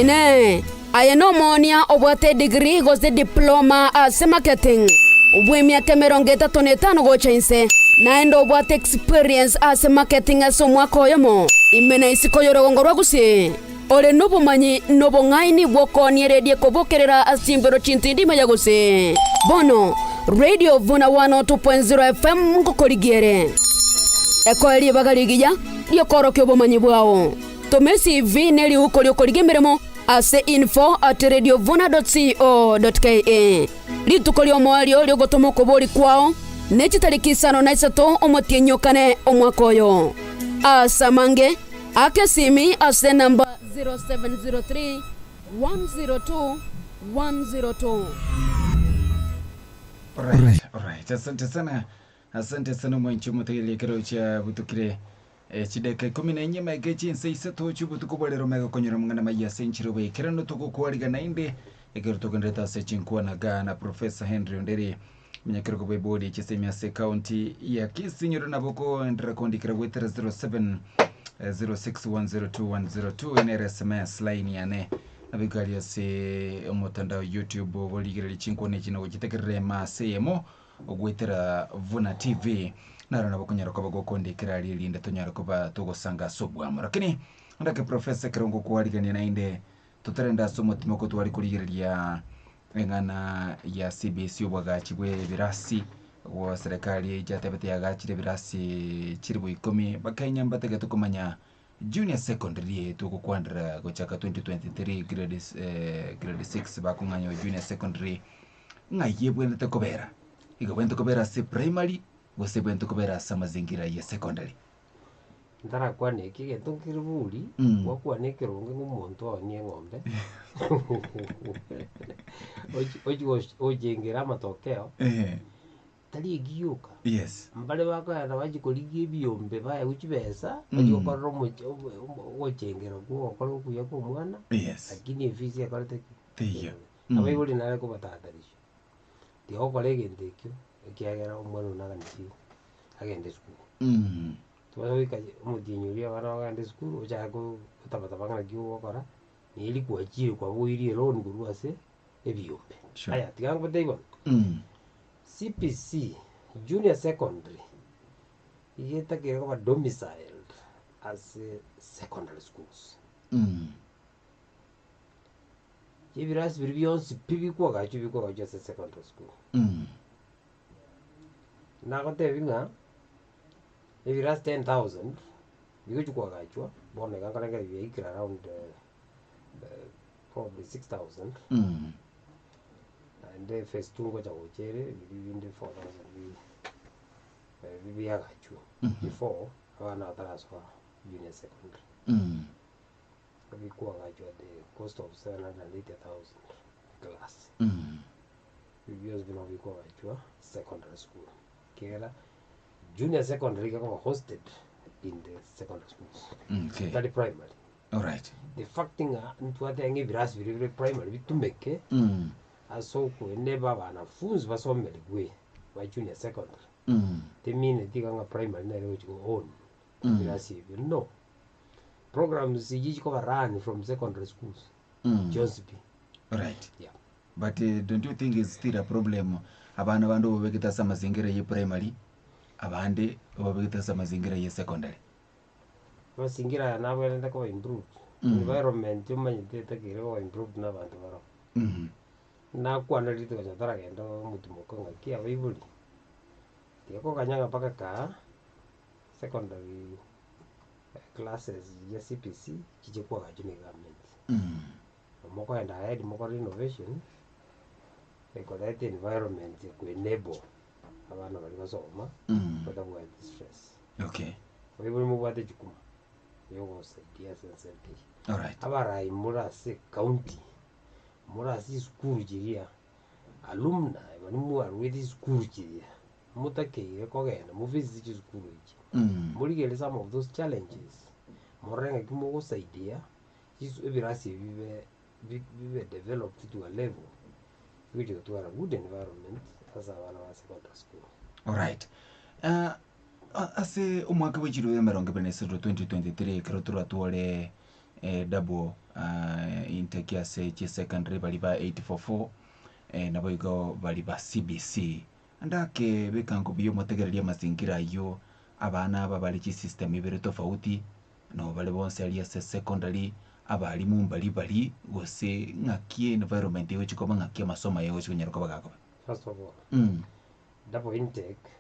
Inee! Aye nomoonia obwate edigiri gose diploma ase marketing bw'emiaka emerongo etato na etano gocha inse, naende obwate experience ase marketing ase omwaka oyomo, ime na isiko y'orogongo rwa Gusii, ore nobomanyi na obong'aini bw'okoonia eredio ekobokerera ase chimbero chintindi ime ya Gusii. Bono, Radio Vuna 102.0 FM ngokorigia ere. Ekoe ribaga rigiya ri'okoorokia obomanyi bwao. Toma eCV ne riuko ri'okorigia emeremo. ase info@radiovuna.co.ke. Rituko ri'omoerio ri'ogotoma okobori kwao ne chitariki isano na isato omotienyi o kane omwaka oyo. Ase amange, aka esimi ase enamba 0703 102 102. Alright, alright. Asante sana. Asante sana omwanchi omotegereri ekero chiabutukire eh, chidakika ikomi na inye maega chinsa isato chi'obotuko bwa rero omega konyora amang'ana maya ase enchera oboikeranu togokwarigana naende ekero togenderete ase chinkwana ga na Professor Henry Onderi omonyakerogo bw'ebodi ya chisemi ase ekaunti ya Kisii nyore nabo okoenderera kondikera goetera 07 eh, 06102102 nere sms line yane nabo iga ase omotandao YouTube oborigereria chinkwana echi na gochitegerera ema ase eyemo Goetera Vuna TV, naro nabo okonyara koba gokondekera aria erinde tonyare koba togosanga ase obwamo. Lakini ndake Professor ekero ngokwarigania naende totarenda ase omotima oko tware korigereria eng'ana ya CBC obwagachi bwe ebirasi gwa serikali yatebete yagachire ebirasi chiribu ikomi bakenya mbatagete komanya junior secondary eye togokwanera gochaka 2023 grade grade six bakong'anywa junior secondary. Ng'ai ebwenerete kobera? Igo ebwenerete kobera ase primary gose ebwenerete kobera ase amazingira ya secondary? Ntarakwana eki egento nkere bori, Mm. gwakwana ekeronge ng'a omonto aonie eng'ombe, ochi ochi goch ochengere amatokeo, Ehe. tari eki gioka. Yes. Mbare bakoenda bachie korigia ebiombe baegwe chibesa, bachie Mm. gokorera omoch omo omo ogochengera kwa ogokora okuya kwa omwana, Yes. lakini efees ekorete ki? Teiyo. Abaibori nare kobatatarisha, tigokora egento ekio, ekiagera omwana one naganetie agende esukuru. Tobasa goika omotienyi oria abana bagende esukuru, ochake ko gotabataba ng'a naki ogokora, neri kwachire kwaboirie eloni korwa ase ebiombe. Sure. Aya, tiga ngotebi bono, CBC, junior secondary, iga etakeire koba domiciled ase secondary schools. Ebirasi biria bionsi pi bikwagachwa bikwagachwa ase secondary school. Nagotebi ng'a ebirasi 10,000 bigochi kwagachwa, bono iga nkorengera biaikire around probably 6,000, naende phase two ngocha gocha ere biria binde 4,000 bi biagachwe before abana batarasoa junior secondary. Bikwagachwa at the cost of 780,000 class. Ebi bionsi bino bikwagachwa secondary school. Ekiagera junior secondary iga ekoba hosted in the secondary schools. Okay. Tari primary. Alright. The fact ng'a ntwate ng'a ebirasi biria bire primary bitumeke ase okoeneba abanafunzi basomerigwe ba junior secondary. Temineti iga ng'a primary nere egochi go own ebirasi ebio no. Programs eyio chikoba run from secondary schools chionsi pi. Alright. Yeah. But eh, don't you think it's still a problem abana bande obabegete ase amazingira ye primary abande obabegete ase amazingira ye secondary? Amazingira aya nabwenerete koba improved. Environment omanyete etakeire koba improved na abanto baroo. Nakwana rituko onye taragenda omotimoko ng'aki abaibori, tiga koganya ng'a mpaka kaa secondary classes chia CBC chiche kwagachwa na egovernment. Mokoenda ahead mokore innovation, ekoreta environment eko enable abana baria gosoma batabwati stress. Okay. Abaibori mobwate jukumu ya ogosaidia ase ensemo eye. Alright. Abarai more ase ecounty, more ase chisukuru chiria, alumni baria mwarwete chisukuru chiria, motakeire kogenda movisit chisukuru echi, morigererie some of those challenges, morore ng'aki mogosaidia chisu ebirasi ebi bibe bi- bibe developed to a level bigochi gotwara good environment ase abana ba secondary school. Alright. Ah, a- ase omwaka bwe chiruu emerongo ebere na isato 2023 ekero toratware eh, double ah, intake ase chisecondary baria ba 844 eh, naboigo baria ba CBC Ndake beka buya omotegererie amazingira ayio, abana aba bare chisystem ibere tofauti, nabo bare bonsi aria ase secondary, abalimu mbari bari, gose ng'aki environment egochi koba ng'aki amasomo aya agochi konyara koba gakoba. First of all, double intake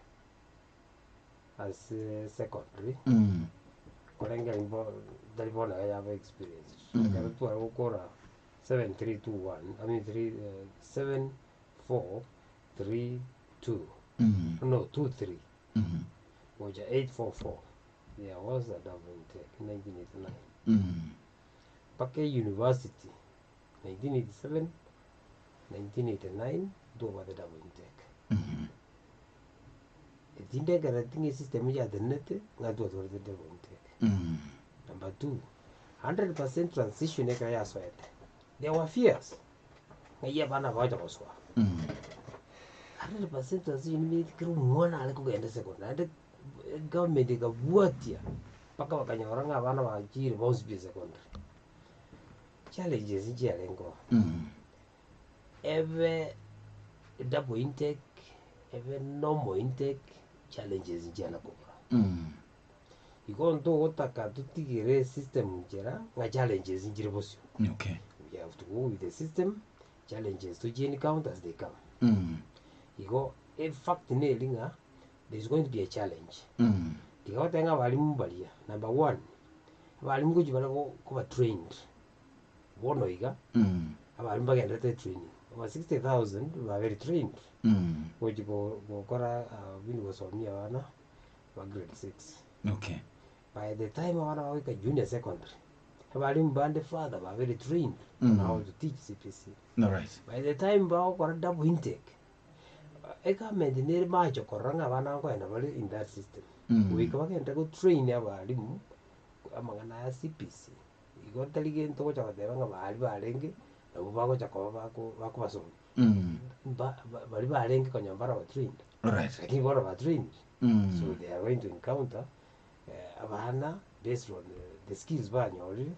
ase secondary, korengeri mbo tari bono iga yaba experienced. Ekero tware gokora. 7321 I mean 3 7432 no 23 gocha 844 there was a double intake in 1989 mpaka university 1987 1989 ntobwate double intake Etindekereti ng'a esystem yatenenete ng'a twatwarete double intake. Number two, 100% transition ekero yasoete, there were fears ng'ai abana bagocha gosoa. 100% transition means kera omwana are kogenda secondary naende egovernment ekabwatia mpaka bakanyora ng'a abana bachire bonsi pi secondary. Challenges nchiarenge oo. Ebe double intake, ebe normal intake, challenges nchiana kobora. Igo ntogotaka totigere esystem nchera ng'a challenges nchire bosio. Okay. We have to go with the system, challenges tochi encounter as they come. Igo efact neri ng'a there is going to be a challenge. Tiga goteba ng'a abalimu mbaria, number one, abalimu ngochi bare go koba trained. Bono iga, abalimu bagenderete etraining, over 60,000 babere trained gochi go- gokora buna gosomia abana ba grade six. Okay. By the time abana bagoika junior secondary, abalimu bande further babere trained on how to teach CBC. Alright. By the time bagokora double intake, egovernment nere macho korora ng'a abana nkoenda bare in that system. Goika bagende gotrain abalimu amang'ana aya CBC. Igo tari gento ogocha goteba ng'a baria barenge nabwo bagocha koba bako bakobasomia. Mba ba baria barenge konya mbaro trained. Alright. Lakini bono ba trained. So they are going to encounter abana based on the skills banyorire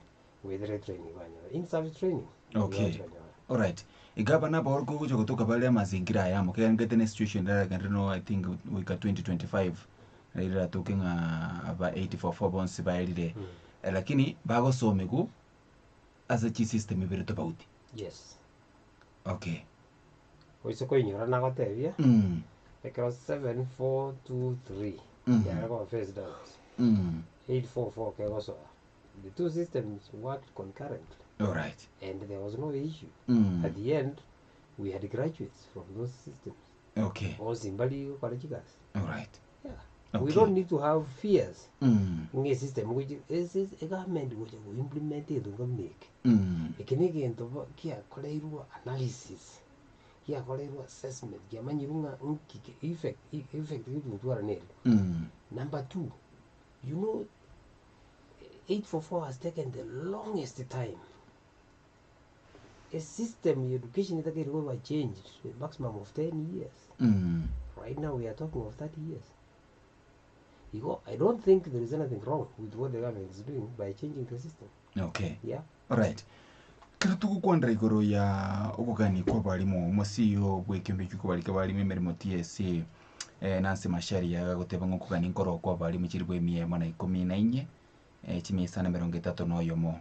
goetera etraining banyorire. In service training. Okay. Nigo bachikonyora. Alright. Iga abana aba gocha gotoka bare amazingira aya amo, kegera ngete ne situation eragenderere no I think goika 2025 Riratoke ng'a aba 844 bonsi baerire, lakini bagosomigwa ase chisystem ibere tofauti. Yes. Okay. Oise koinyora nagotebia, Mm. ekero 7423 Mm. yare koba phased out, Mm. 844 kegosoa, the two systems worked concurrently Alright. and there was no issue. Mm. At the end, we had graduates from those systems. Okay. Bonsi mbari gokora chigasi. Alright. Yeah. We Okay. don't need to have fears Mm. ng'a esystem gochi ase egovernment gocha go implement egento buna eke. Mm. Eke na egento bo kiakoreirwe analysis, giakoreirwe assessment, kiamanyirwe ng'a nki ke effect effect egotwara nere. Mm. Number two, you know 844 has taken the longest time. A system ya education etakeire koba changed a maximum of 10 years. Mm. Right now we are talking of 30 years. Igo, I don't think there is anything wrong with what the government is doing by changing the system. Okay. Yeah. Alright. Kero togokwanera igoro ya okogania kwa abarimu, omosio bw'ekiombe ekio kobarika abarimu emeremo TSC eh, Nancy Macharia agagoteba ng'a okogania nkoro kwa abarimu chilifu emia emo na ikomi na inye eh, chimia isano emerongo etato na oyomo,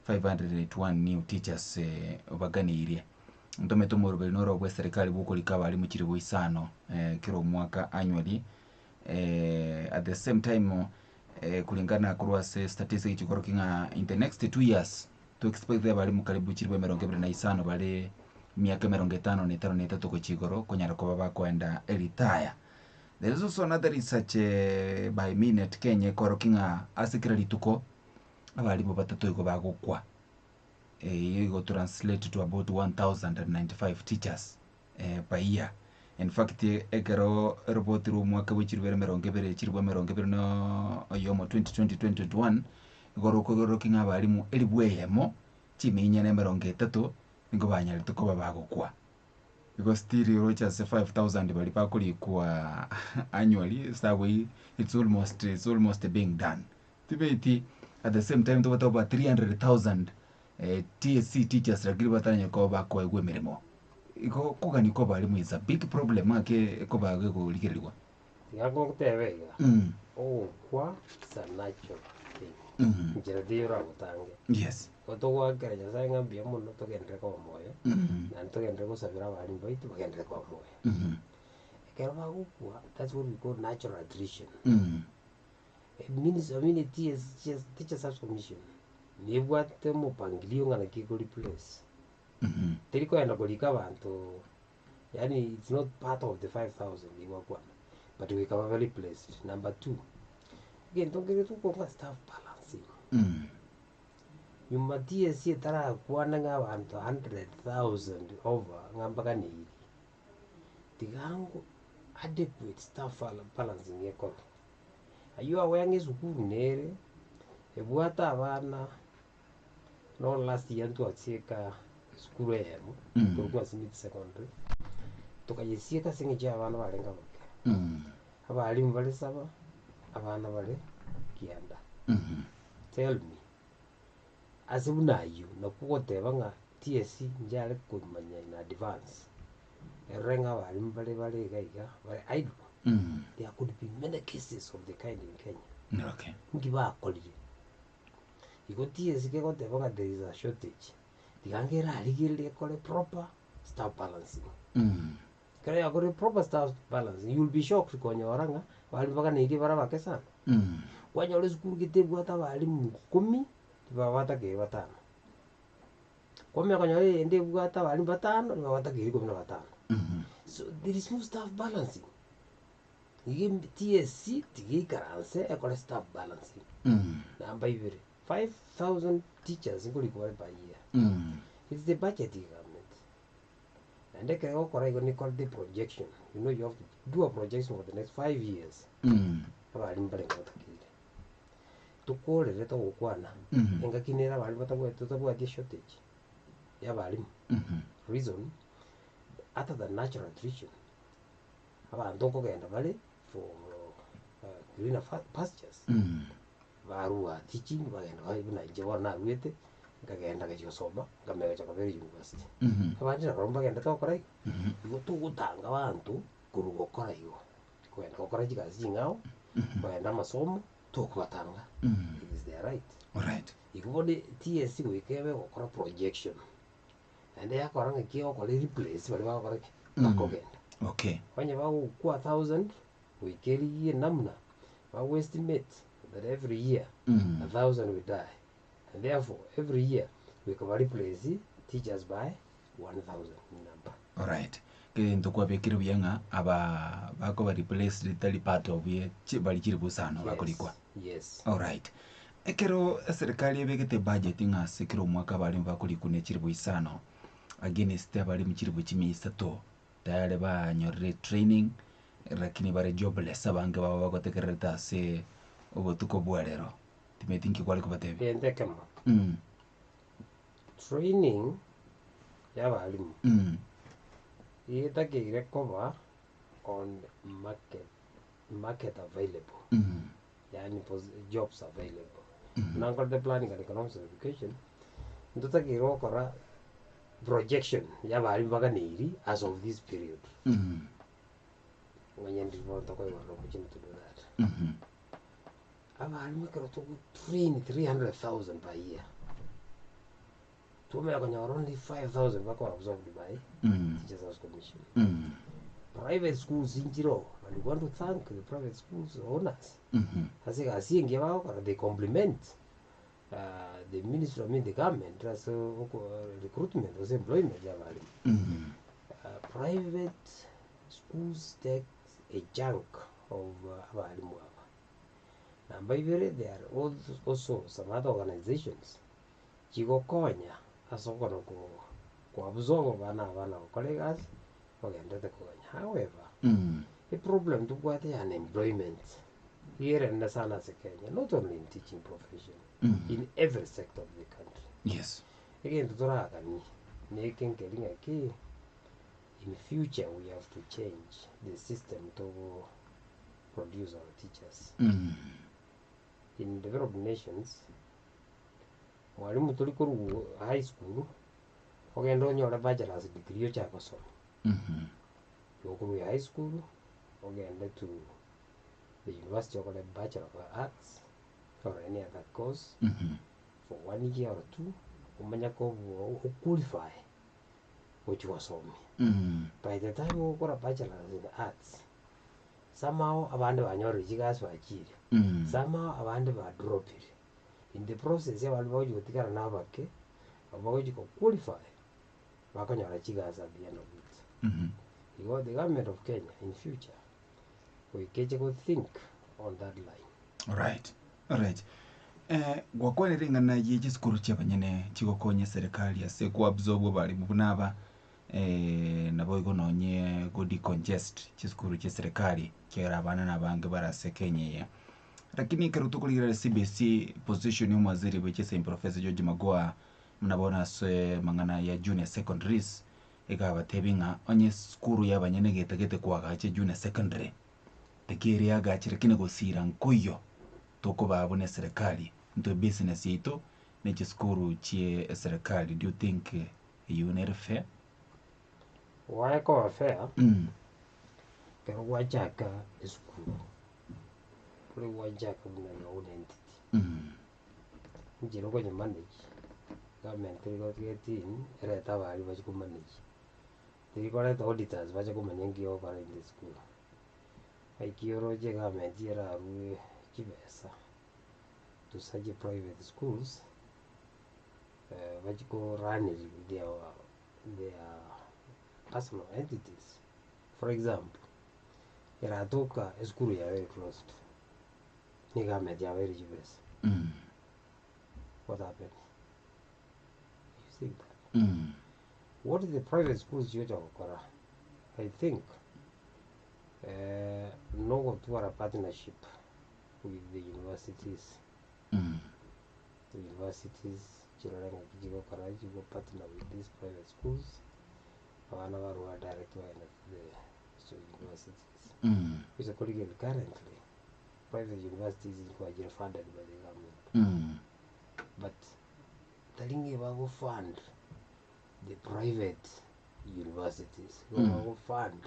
114,581 new teachers eh, baganeirie. Ntomete omoroberi noro bwa eserekari bwokorika abarimu chilifu isano eh, kera omwaka annually eh, at the same time eh, kulingana korwa ase statistics chikorokia ng'a in the next 2 years to expect abarimu karibu chilifu emerongo ebere na isano bare miaka emerongo etano na etano na etato gochia igoro konyara koba bakoenda eretire. There is also another research eh, by Minet Kenya ekorokia ng'a ase kera rituko abarimu batato igo bagokwa eh, igo translate to about 1095 teachers eh, per year. In fact ekero eroboti rwa omwaka bwa chilifu emerongo ebere chilifu emerongo ebere na oyomo 2020-2021 igo rokorokia ng'a abarimu elifu eyemo chimia inye na emerongo etato nigo banyarete koba bagokwa. Igo still oroche ase 5000 baria bakorikwa annually sawa it's almost being done. Tibeti at the same time tobwate over 300,000 eh, TSC teachers lakini bataranyara koba bakoegwa emeremo. Igo kogania kwa abarimu is a big problem ake ekoba gekorigereriwa. Tiga ngotebe iga, ogokwa is a natural thing. Nchera teiyo oragotange. Igo togoakera Nyasaye ng'a mbuya mono togenderere koba moyo, naende togenderere gosabera abarimu baito bagenderere koba moyo. Ekero bagokwa, that's what we call natural attrition. It means, I mean, TS, Teacher Service Commission. Nebwate omopangilio ng'a naki eko replace. Teri kogenda korika abanto yaani it's not part of the 5000 igwakwana, but goika babe replaced. Number two, egento nkere tokorwa staff balancing. Nyuma TSC etarakwana ng'a abanto 100,000 over ng'a mbaganeirie, tiga ngo adequate staff balancing ekorwe. Aywo agoya ng'a esukuru nere, ebwate abana, nonya last year ntwasieka esukuru eyemo, korwa Smith Secondary, tokayesieka ase eng'encho ya abana barenge abake. Abalimu bare saba, abana bare kianda. Tell me, ase buna aywo, nakwo ogoteba ng'a TSC nchare komanya in advance, erore ng'a abalimu bare bare iga iga, bare idle, there could be many cases of the kind in Kenya. Okay. Nki bakorire? Igo TSC kegoteba ng'a there is a shortage, tiga ange erarigererie ekore proper staff balancing. Ekero yakorire proper staff balancing, you will be shocked konyora ng'a abalimu baganeirie bare abake sana. Kwanyora esukuru gete ebwate abalimu ikomi, tibabwata kere batano. Kwamanya konyora eyende ebwate abalimu batano, nibabwata kere ikomi na batano. So there is no staff balancing. Iga em- TSC tiga eikaranse ekore staff balancing. Namba ibere, 5000 teachers nkorikwa bare per year. It's the budget government. Naende ekero egokora igo ni called the projection, you know you have to do a projection for the next 5 years. Abalimu barenge batakeire. Tokorere togokwana, engaki nere abalimu batabwati totabwati eshortage ya abalimu. Reason, other than natural attrition, abanto nkogenda bare for greener pastures, barua teaching bagenda bai buna inche bono naruete, nkagenda ngachia gosoma, nkamanya gocha kobera university. Abande nabarabwo mbagendete gokora igo, igo togotanga abanto korwa gokora igo, kogenda gokora chigasi ching'ao, kogenda amasomo, tokobatanga, it is their right. Alright. Igo bono TSC goika ebe egokora projection, naende yakora ng'aki egokora ereplace baria bagokora ki? Bakogenda. Okay. Onye bagokwa 1000, goika erigie namna, bago estimate that every year, a thousand will die, and therefore every year goika ba replace teachers by 1000 number. Alright. Egento kwabekire buya ng'a aba bakoba replaced tari part of ye chi bari chiri busano bakorikwa. Yes. Alright. Ekero eserikari ebegete budget ng'a ase kera omwaka abarimu bakorikwa ne chiribu isano against abarimu chiribu chimia isato tayari banyorire training lakini bare jobless abange babo bagotegererete ase obotuko bwa rero. Timanyeti nki kware kobatebia. Gento ekemo, training ya abalimu etakeire koba on market, market available, yaani jobs available. Buna nkorete planning and economics of education, ntotakeire gokora projection ya abalimu baganeiri as of this period. Ng'onye ndiri bono tokoigora opportunity to do that. Abalimu ekero togotrain 300,000 per year, twamanya konyora only 5000 bakoba absorbed by Teachers Service Commission. Private schools nchire oo, and we want to thank the private schools owners ase egasi engiya bagokora, they complement the ministry, I mean the government ase oko recruitment gose employment ya abalimu. Private schools take a chunk of abalimu aba. Namba ibere there are also some other organizations chigokonya ase okona ko koabsorb abana aba na gokora egasi bagenderete konya. However, eproblem tobwate ya unemployment iga ere nene sana ase Kenya, not only in teaching profession, in every sector of the country. Yes. Egento toraganie neke nkeri ng'aki in future we have to change the system togo produce our teachers. In developed nations, mwalimu tori korwa high school ogende onyore bachelor's degree ochake gosoma. Igo okorwa high school ogende to the university okore bachelor of arts or any other course for one year or two omanye kobu oqualify gochia gosomia. By the time ogokora bachelor's in arts, somehow abande banyorire chigasi bachire, somehow abande badropire. In the process abanto bagochi gotigara na abake, abwo bagochi ko qualify, bakonyora chigasi at the end of it. Igo the government of Kenya in future, goika eche go think on that line. Alright, alright. Eh, gwakwanire ring'ana ye chisukuru chi'abanyene chigokonya eserekari ase koabsorb abarimu buna aba eh, naboigo nonye go decongest chisukuru chi'eserekari ekiagera abana na abange bare ase Kenya eye. Lakini ekero tokorigereria CBC position ya omowaziri bwe chisemi Professor George Magoha buna bono ase amang'ana ya junior secondaries, iga abatebi ng'a onye esukuru y'abanyene getagete koagacha junior secondary, Teki eria yagachire kina gosira nkoiyo tokobaa buna eserekari intwe ebusiness yaito ne chisukuru chie eserekari do you think eyio nere fair? Gwaye koba fair, ekero gwachaka esukuru, ore gwachaka buna your own entity, enchera okonye manage, government nigo get in erete abaaria bachie ko manage, Terikoreta auditors bache komanya nki ogokora in the school. Naki oroche egovernment erarue chibesa to such private schools bachie ko run their their personal entities. For example, eratoka esukuru yabeire closed, ne egovernment yabaire chibesa, what happens? You see that? What the private schools chigocha gokora, I think nogotwara partnership with the universities. The universities chirore ng'aki chigokora chigo partner with these private schools, abana barwa direct bagenda to the so universities. Gose korigereria currently, private universities nkoa funded by the government. But tari ng'a ebago fund the private universities, igo bago fund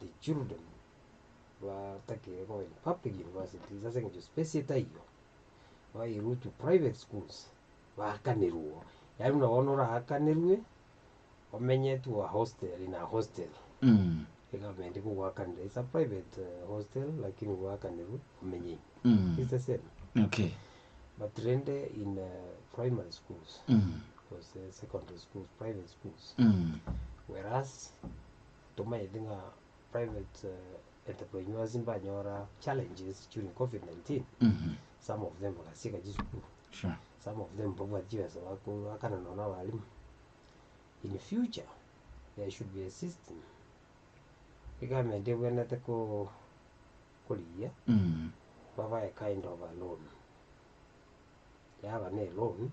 the children batakeire koba in public universities ase eng'encho space etaiyo, bairwe to private schools baakanerwa. Yaani buna bono oraakanerwe, omenye to a hostel in a hostel, egovernment ekogoakanera, it's a private hostel lakini goakanerwe omenye ime, it's the same. But rende in primary schools gose secondary schools, private schools, whereas tomaete ng'a private entrepreneurs mbanyora challenges during covid 19, some of them bagasieka chisukuru, some of them mbabwate chibesa bakoakana nonye na abalimu. In future there should be a system egovernment ebwenerete ko korigia babae kind of a loan. Yaba ne eloan,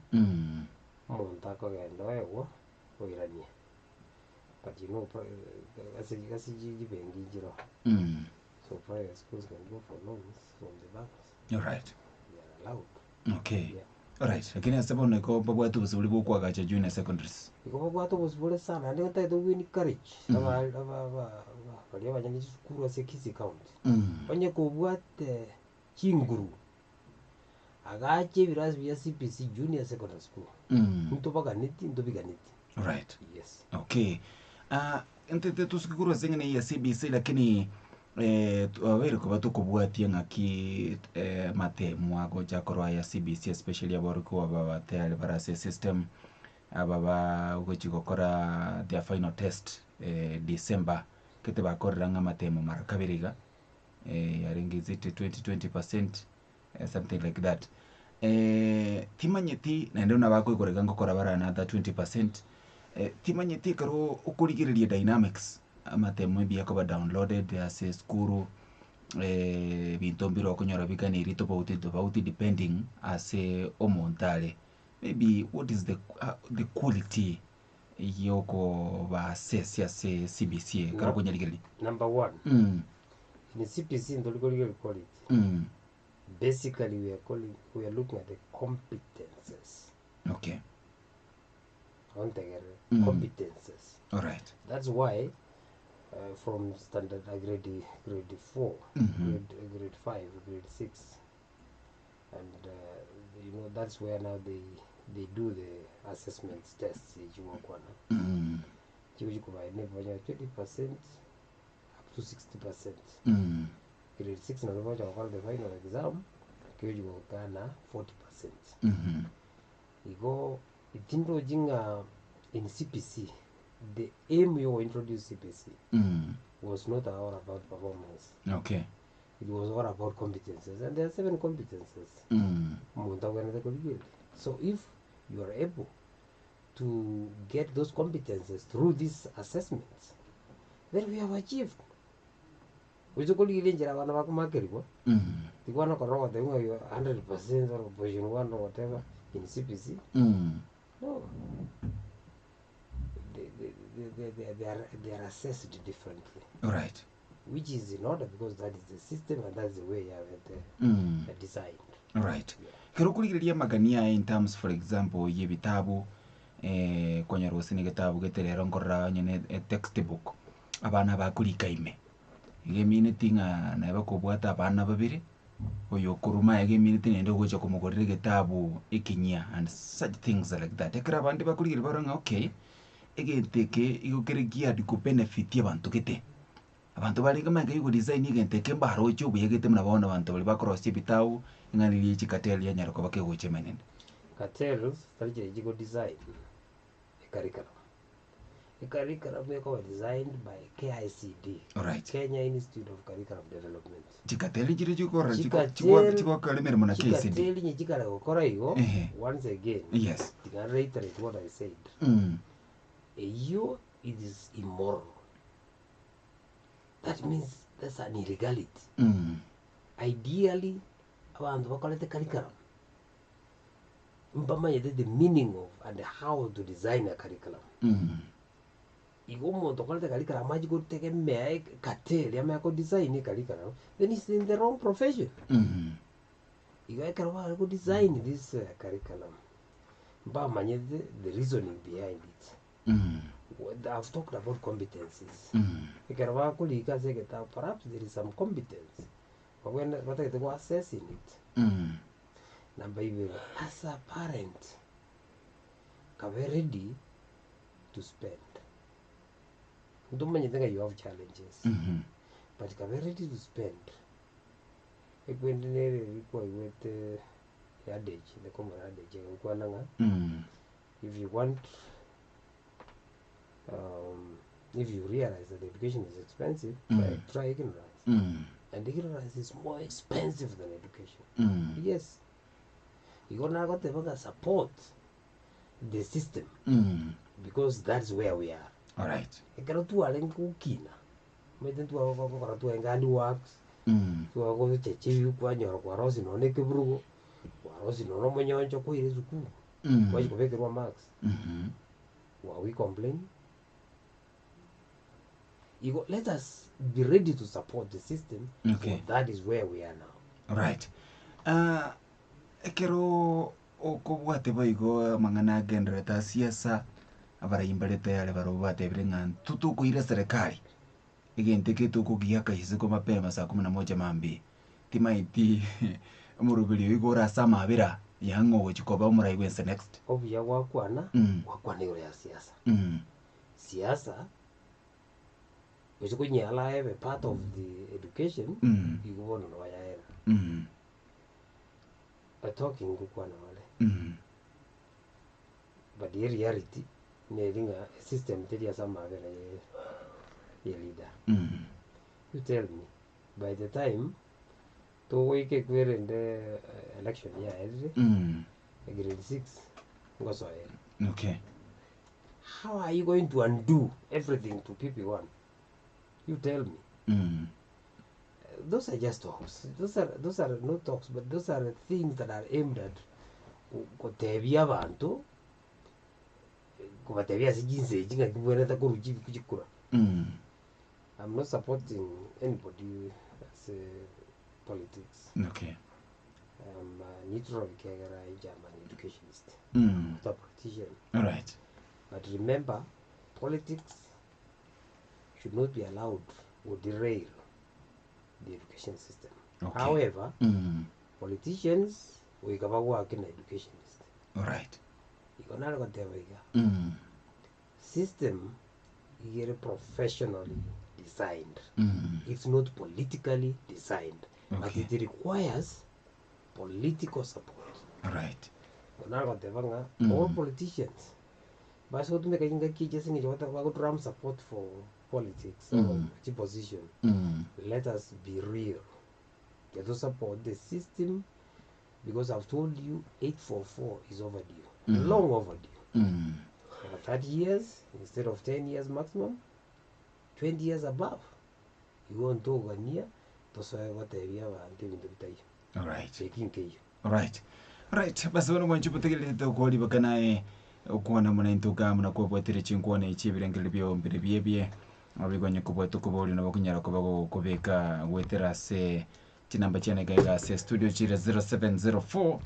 omonto akogenda oegwa, oirania. But you know ase ase chibenki nchiroo. So private schools can go for loans from the banks. They are allowed. Yeah. Alright, lakini ase bono igo mbabwate obosibore bwa okoagacha junior secondaries. Igo babwate obosibore sana naende gotagete obe encourage aba aba aba baria abanyene chisukuru ase Kisii county. Onye kobwate chinguru, agache ebirasi bia CBC Junior Secondary School, ntobaganeti ntobiganeti. Yes. Okay. Ah, ntete tosuke korwa ase eng'ana eye ya CBC lakini eh, twabeire koba tokobwatia ng'aki eh, amatemo agocha korwa aya CBC especially aborokigwa aba batayari bare ase esystem, aba bagochi gokora their final test eh, December, gete bakorera ng'a amatemo mara kabere iga, eh, yarenge is it 20 20 percent something like that. Timanyeti naende buna bakoigora iga ngokora bare another 20 percent, timanyeti ekero okorigereria dynamics, amatemo ebi akoba downloaded ase esukuru, ebinto mbire okonyora biganeiri tofauti tofauti depending ase omonto are. Maybe what is the the quality yokobasesia ase CBC ekero okonyarigereria? Number one, in CBC ntori korigereria quality. Basically we are calling, we are looking at the competences. Ontegerere, competences. That's why from standard grade, grade 4, grade, grade 5, grade 6, and you know that's where now they, they do the assessments tests echigokwana. Chigo chikobae nebanya 20% up to 60%. Grade 6 nabo bagocha gokora the final exam. Kigochi gokana 40%. Igo tindochi ng'a in CBC, the aim ya introduce CBC was not all about performance. It was all about competences and there are seven competences omonto agwenerete korigereria. So if you are able to get those competences through these assessments, then we have achieved. Gocha korigereria enchera abana bakomakerigwa, tikwana korora ogoteba ng'a you are 100% or position one or whatever in CBC. No. They, they, they, they, they, they, are, they are assessed differently. Which is in order because that is the system and that's the way you have it designed. Right. Ekero okorigereria amagani aya in terms for example ya ebitabu eh, kwanyora gose na egetabu gete rero nkorora onye na e textbook, abana bakorika ime, iga emineti ng'a naye bakobwata abana babere, oyo okoruma aye iga emineti naende ogocha komogorera egetabu ekenyia and such things like that. Ekero abande bakorigereria barore ng'a okay, egento eke igo kere geared kobenefit abanto gete. Abanto barenge magega ya ogodesign egento eke mbaroche obuya gete buna bono abanto baria bakorosia ebitabu, ng'a riria chikateli yanyara koba kegocha emenene. Cartels tari chiria chigo design ecurriculum. Ecurriculum ekoba designed by KICD, Alright. Kenya Institute of Curriculum Development. Chikateli chiria chikora chiko- Chikateli- chigwa- chigokora emeremo na KICD. Chikateli inye chikare gokora igo, Ehe. once again, Yes. tiga reiterate what I said. Eyio it is immoral. That means that's an illegality. Ideally, abanto bakorete curriculum, mbamanyete the meaning of and how to design a curriculum. Igo omonto okorete curriculum achie gotegemea ekateri amanye ko design ecurriculum, then he's in the wrong profession. Igo ekero bare ko design this curriculum, mbamanyete the reasoning behind it. What I've talked about competencies. Ekero bakorika ase egetabu perhaps there is some competence babwene batagete go assess in it. Namba ibere, as a parent, kabe ready to spend. Ntomanyete ng'a you have challenges, but kabe ready to spend. Ekwende nere eria kwaigwete adage, the common adage egokwana ng'a if you want if you realize that education is expensive, try, try ignorance. And ignorance is more expensive than education. Yes. Igo nagoteba ng'a support the system because that's where we are. Alright. Ekero twarenge gokina, omanyete ntwagokora twarenge handworks, twagochecheria kwanyora kwarosia nonya na ekeburugo, kwarosia nonya na omonyoncho kwaira esukuru, kwachia kobekerwa marks. Were we complaining? Igo let us be ready to support the system Okay. for that is where we are now. Right. Ah, ekero okobwate boigo amang'ana agendererete ase siasa, abarai mbare tayari barobwo batebire ng'a intwe tokoira serikali, egento eke tokogiaka isiko mapema saa kumi na moja mambia, timaeti omoroberi oyio igo ore ase amabera ya ng'a ogochia koba omorai bwense next. Obuya gwakwana, gwakwana igoro ya siasa. Siasa, gose konyara ebe part of the education, igo bono nabo yaera. But talking ngokwana bare. But ereality neri ng'a esystem teri ase amabera ye ye leader. You tell me, by the time togoika ekwerende election yaerire, grade six ngosoere. How are you going to undo everything to PP1? You tell me. Those are just talks. Those are not talks, but those are things that are aimed at gotebia abanto, kobatebia ase chinsa echi ng'aki mbwenerete korwa chikura. I'm not supporting anybody ase politics. I'm a neutral ekiagera inche am an educationist, not a politician. But remember, politics should not be allowed to derail the education system. However, politicians goika bagwake na educationist. Igo nare goteba iga, system igere professionally designed. It's not politically designed, but it requires political support. Alright. Igo nagoteba ng'a Mm. all politicians base gotumeka chingaki echi ase eng'encho bata bago drum support for politics or Mm. chiposition, Mm. let us be real. Tiga to support the system because I've told you 844 is overdue, Mm. long overdue. Mm. 30 years instead of 10 years maximum, 20 years above. Igo ntogania tosoe gotebia abanto ebinto bitaiyo. Alright. Eki nkeiyo. Alright. Alright. Basi bono mwanchi botegererete okoribeka naye okwana muna into igaa muna kwabwatire chinkwana echi ebirengererio biao mbire biebie obigonye kobwata okoboria nabo okonyara koba gokobeka goetera ase chinamba chiane iga iga ase studio chire 0704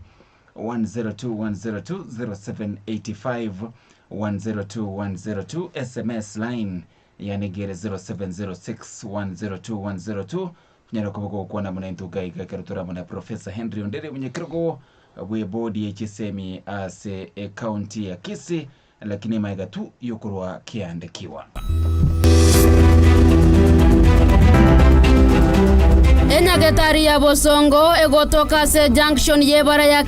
102 102 0785 102 102 sms line yani gere 0706 102 102 onyare koba gokwana buna intwe iga iga ekero tore amo na Professor Henry Ondere omonyakerogo bw'ebodi ye chisemi ase ecounty ya Kisii lakini emaiga tu yokorwa kiandekiwa. Enyagetari ya Bosongo egotoka ase junction y'ebara ya.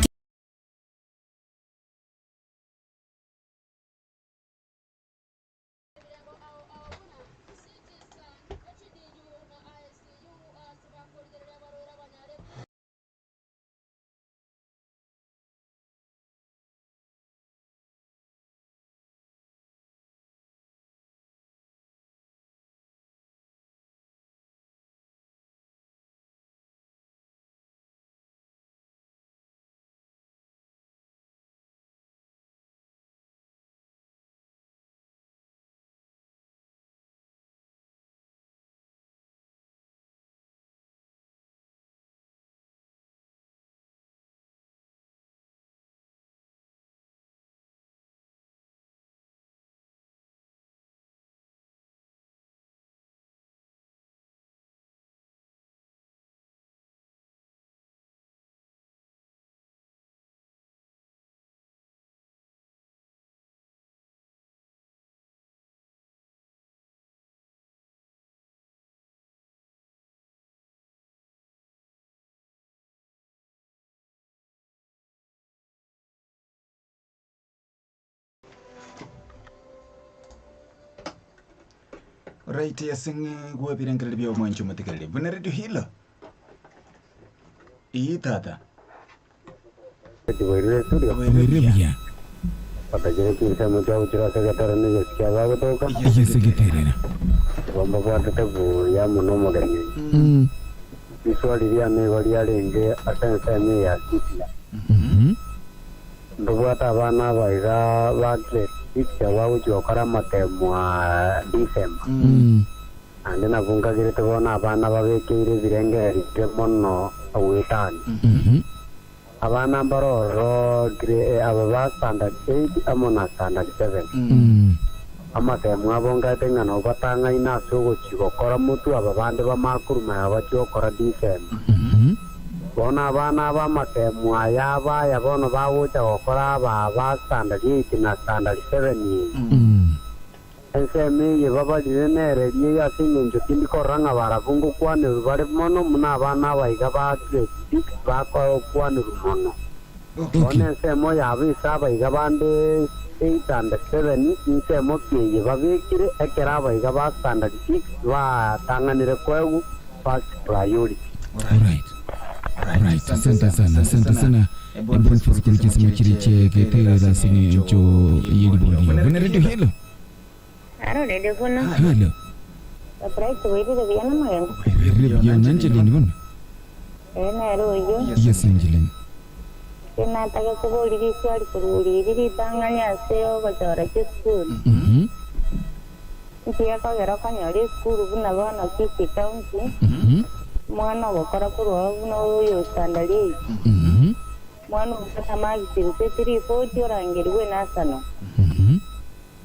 Right ase ng'e gwebirengererio bia omwanchi omotegereri buna radio hilo ii tata Bwairire buya. Batachire chinsemo chia gochira ase egetoro na egesi kia bagotoka. Egesi geterera. Igo mbabwatete buya mono omogeni oyio. Riswali riane igo riarenge ase ensemo eye ya Sipia. Ntobwate abana aba iga ba grade six abwo bagochia gokora amatemo aa December. Naende nabwo nkagerete bono abana babekeire ebirengererio bire mono goetania. Abana mbare ororo aba ba standard eight amo na standard seven. Amatemo abo nkaete ng'a nabo batang'aine ase ogochia gokora motwe aba bande bamakoruma yabo bachie gokora December. Bono abana aba amatemo aya abaya bono bagocha gokora aba ba standard eight na standard seven eye. Ensemo eye babarire nereria eye ase engencho tindi korora ng'a barabwo ngokwanerwa bare mono buna abana aba iga ba grade six bakokwanerwa mono. Bono ensemo yabo ase aba iga bande eight and seven nsemo ki eye babekire ekero aba iga ba standard six batang'anire koegwa first priority. Alright. Alright. Asante sana. Asante sana. Boniface kuri chisemo chiri che geterera ase eng'encho ye riborio. Buna Radio Hello. Aro Radio Funo. Hello. Surprise bwairire buya nomogeni. Bwairire buya na Angeline bono. Ee nere oyio. Yes Angeline. Inche natake koboria riswali korwa riria ritang'ani ase ogochora chisukuru. Inki gekogera okonyora esukuru buna bono Kisii County, omwana ogokora korwa oo buna oyo o standard eight, omwana obwate amarks gose 340 orangerigwe national.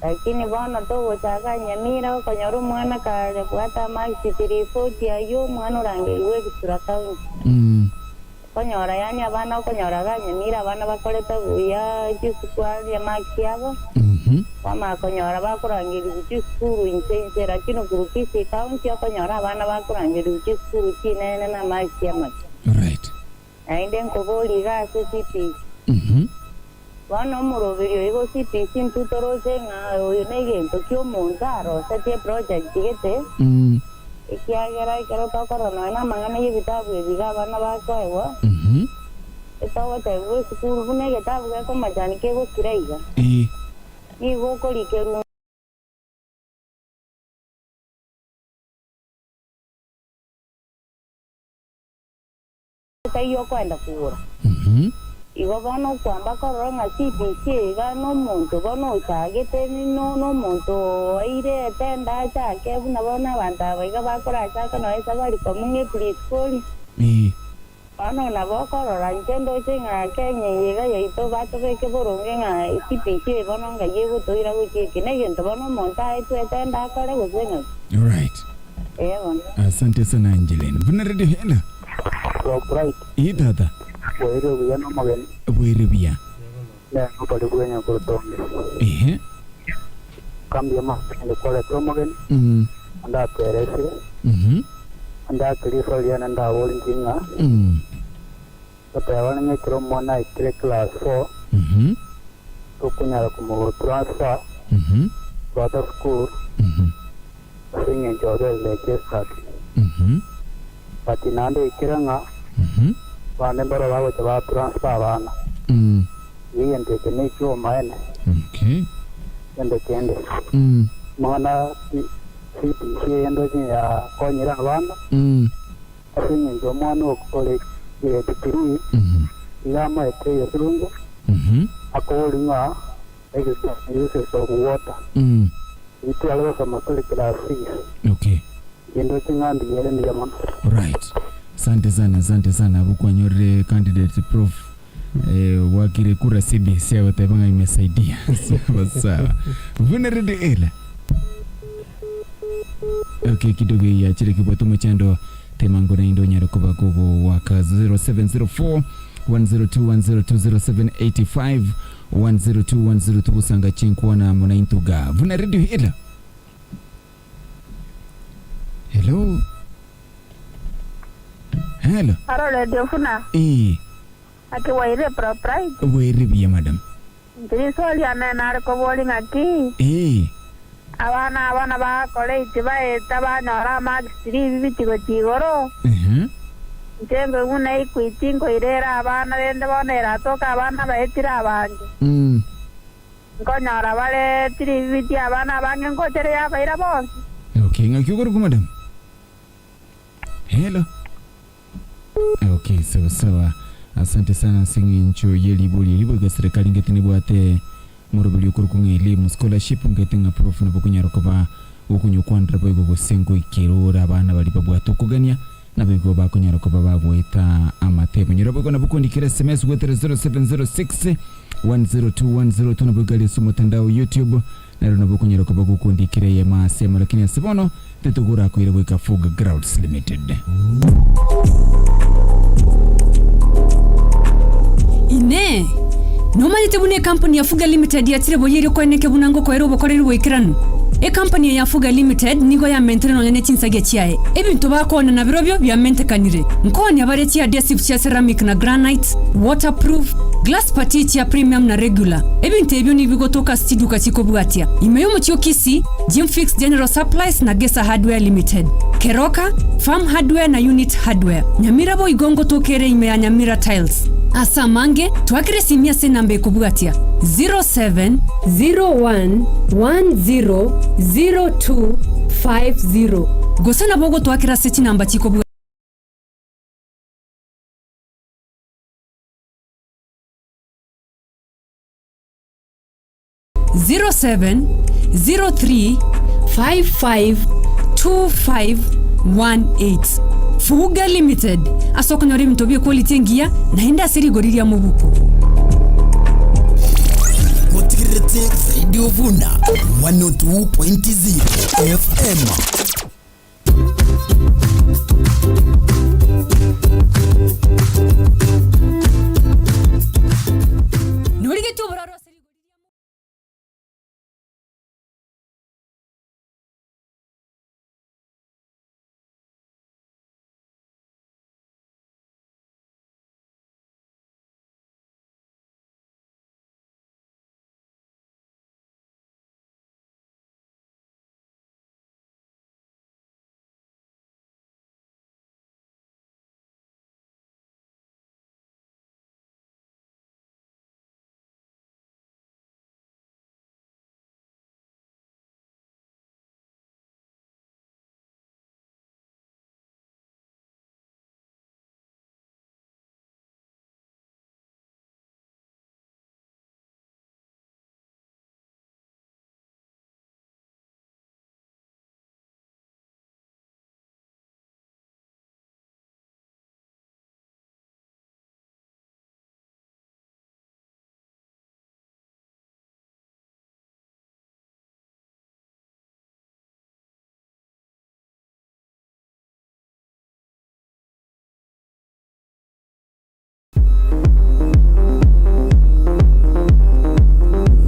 Lakini bono togochaka Nyamira okonyora omwana kare bwate amarks 340 ayio omwana orangerigwe Egisura County. Okonyora yaani abana okonyora iga Nyamira abana bakorete buya chisukari amarks abo, kwamanya konyora bakorangerigwa chisukuru inche inche lakini korwa Kisii County okonyora abana bakorangerigwa chisukuru chinene na amarks amake. Alright. Naende nkoboria iga ase CPC. Bono omoroberi oyo igo CPC intwe toroche ng'a oyo negento ki'omonto arosetie eproject gete, ekiagera ekero tokorora nonya namang'ana y'ebitabu ebi iga abana bakoegwa, etogotebigwa esukuru buna egetabu gekomachani kegokira iga, nigo okorikerwa. Taiyo okoenda kogora. Igo bono okwamba korora ng'a CBC iga nomonto bono ochagete nomonto oeire etenda achake buna bono abanto aba iga bakorachaka nonya Safaricom ng'a epreschool. Bono nabo okorora inche ndoche ng'a Kenya eye iga yaito batobeke boronge ng'a CBC eye bono ngai egotoira gochia eke negento bono omonto aetwe etenda akore gose ng'aki. Alright. Eeh bono. Asante sana Angeline. Buna Radio Hela. Rob Bright. Ee tata. Bwairire buya nomogeni. Bwairire buya. Nere nobori bwenya koruta onde. Ehe. Kambuya mono kende kwaretire omogeni. Ande atweresire. Ande ake riswali riane ndabori inche ng'a. Goteba ng'a ekero omwana aikire class four. Tokonyara komo transfer to other school. Ase engencho oberire registered. But naende ekere ng'a abande mbaro bagocha ba transfer abana. Igo egento eke ne ekiomaene. Egento kende, amang'ana CBC eye ndoche yakonyire abana, ase engencho omwana ore grade three iga amoete egesungu, akoboria ng'a uses of water. Eyio tware gosoma tore class six. Okay. Inche ndoche ng'a mbuya ere mbuya mono. Alright. Asante sana, asante sana. Abwo kwanyorire candidate prof eh, wakire kura CBC agoteba ng'a imesaidia. Sawa sawa. Buna rende ela. Okay, kidogo yachire kibwate omochando temango naende onyare koba kogowaka 0704 102 102 0785 102 102 gosanga chinkwana amo naintwe igaa buna radio hela. Hello. Hello. Aro radio buna Ee, naki bwairire Proprite? bwairire buya madam. Inche riswali riane nare koboria ng'aki? Ee. Abana aba nabagakora eki baeta banyora amarks ribibi gochia igoro? Ehe. Inche nkoigwa buna equity nkoirera abana rende bono eratoke abana abaetire abange. Nkonyora bare chiribibiti abana abange ngocha yabaira bonsi. Okay, ng'aki okorokwa madam? Hello. Okay, sawa sawa. Asante sana ase eng'encho ye ribori eri boigo eserekari ngete nebwate Moroberi okorokwa ng'a Elimu Scholarship nkaete ng'a prof nabo okonyara koba gokonyokwanera boigo gose ngoikera ore abana baria babwate okogania naboigo bakonyara koba bagoeta amatebo. Nyora boigo nabo okondikera sms goetera 0706 102 102 naboigo aria ase omotandao YouTube naro nabo okonyara koba gokondikera eyemo ase emo lakini ase bono titogorakoira goika Fuga Grounds Limited. Inee! Nomanyete buna ekampuni ya Fuga Limited yachire boyia erio koeneke buna ngokoera obokoreri boikeranu? Ekampani eye ya Fuga Limited nigo yamentire nonya ne chinsagia chiaye. Ebinto bakoonia nabirobio biamentekanire. Nkoonia bare chiadhesive chia ceramic na granite, waterproof, glass putty chia premium na regular. Ebinto ebio nigo bigotoka ase chiduka chikobwatia. Ime y'omochie o Kisii, Jimfix General Supplies na Gesa Hardware Limited, Keroka, Farm Hardware na Unit Hardware, Nyamira boigo ngotoka ere ime ya Nyamira Tiles. Ase amange, twakere esimi ase enamba ekobwatia, 07. 01100250. Gose nabo ogotwakera ase chinamba chikobwatia. 0703552518 Fuga Limited, ase okonyora ebinto bie quality engiya naende ase rigori ria mobuko. Motigererete Radio Vuna 102.0 FM. Norigetie oboraro ase rigori ria mobuko.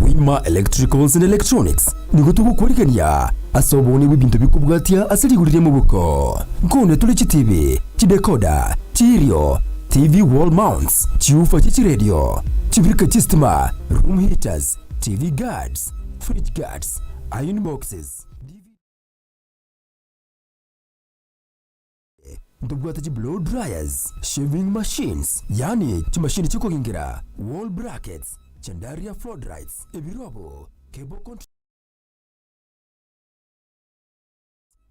Wima Electricals and Electronics nigo togokwarigania ase obooni bw'ebinto bikobwatia ase rigori ri'emoboko. Nkone tore chitibi, chidecoder, chiirio, TV wall mounts, chiufa chie chiredio, chibirika chi'estima, room heaters, TV guards, fridge guards, iron boxes, Ntobwate chi blow dryers, shaving machines, yaani chimashini chikogingera, wall brackets, chandaria floodlights, ebirobo, cable controllers,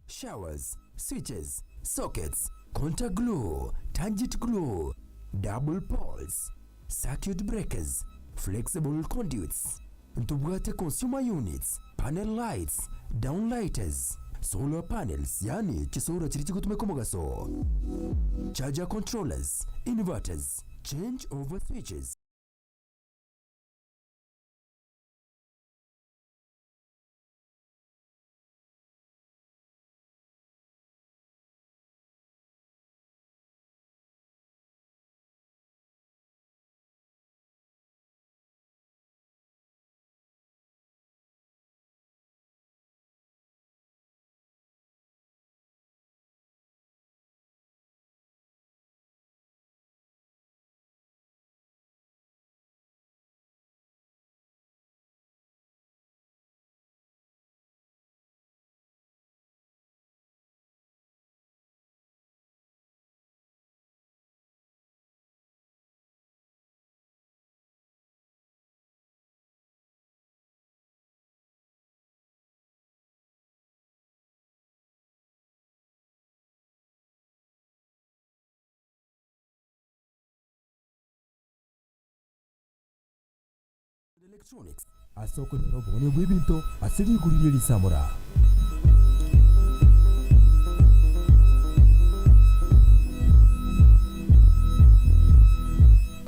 showers, switches, sockets, contact glue, tangent glue, double poles, circuit breakers, flexible conduits. Ntobwate consumer units, panel lights, down lighters, solar panels yaani chisolar chiria chigotumeka omogaso, charger controllers, inverters, change over switches. Electronics ase okonyora obogonia bw'ebinto ase rigori rie risamora.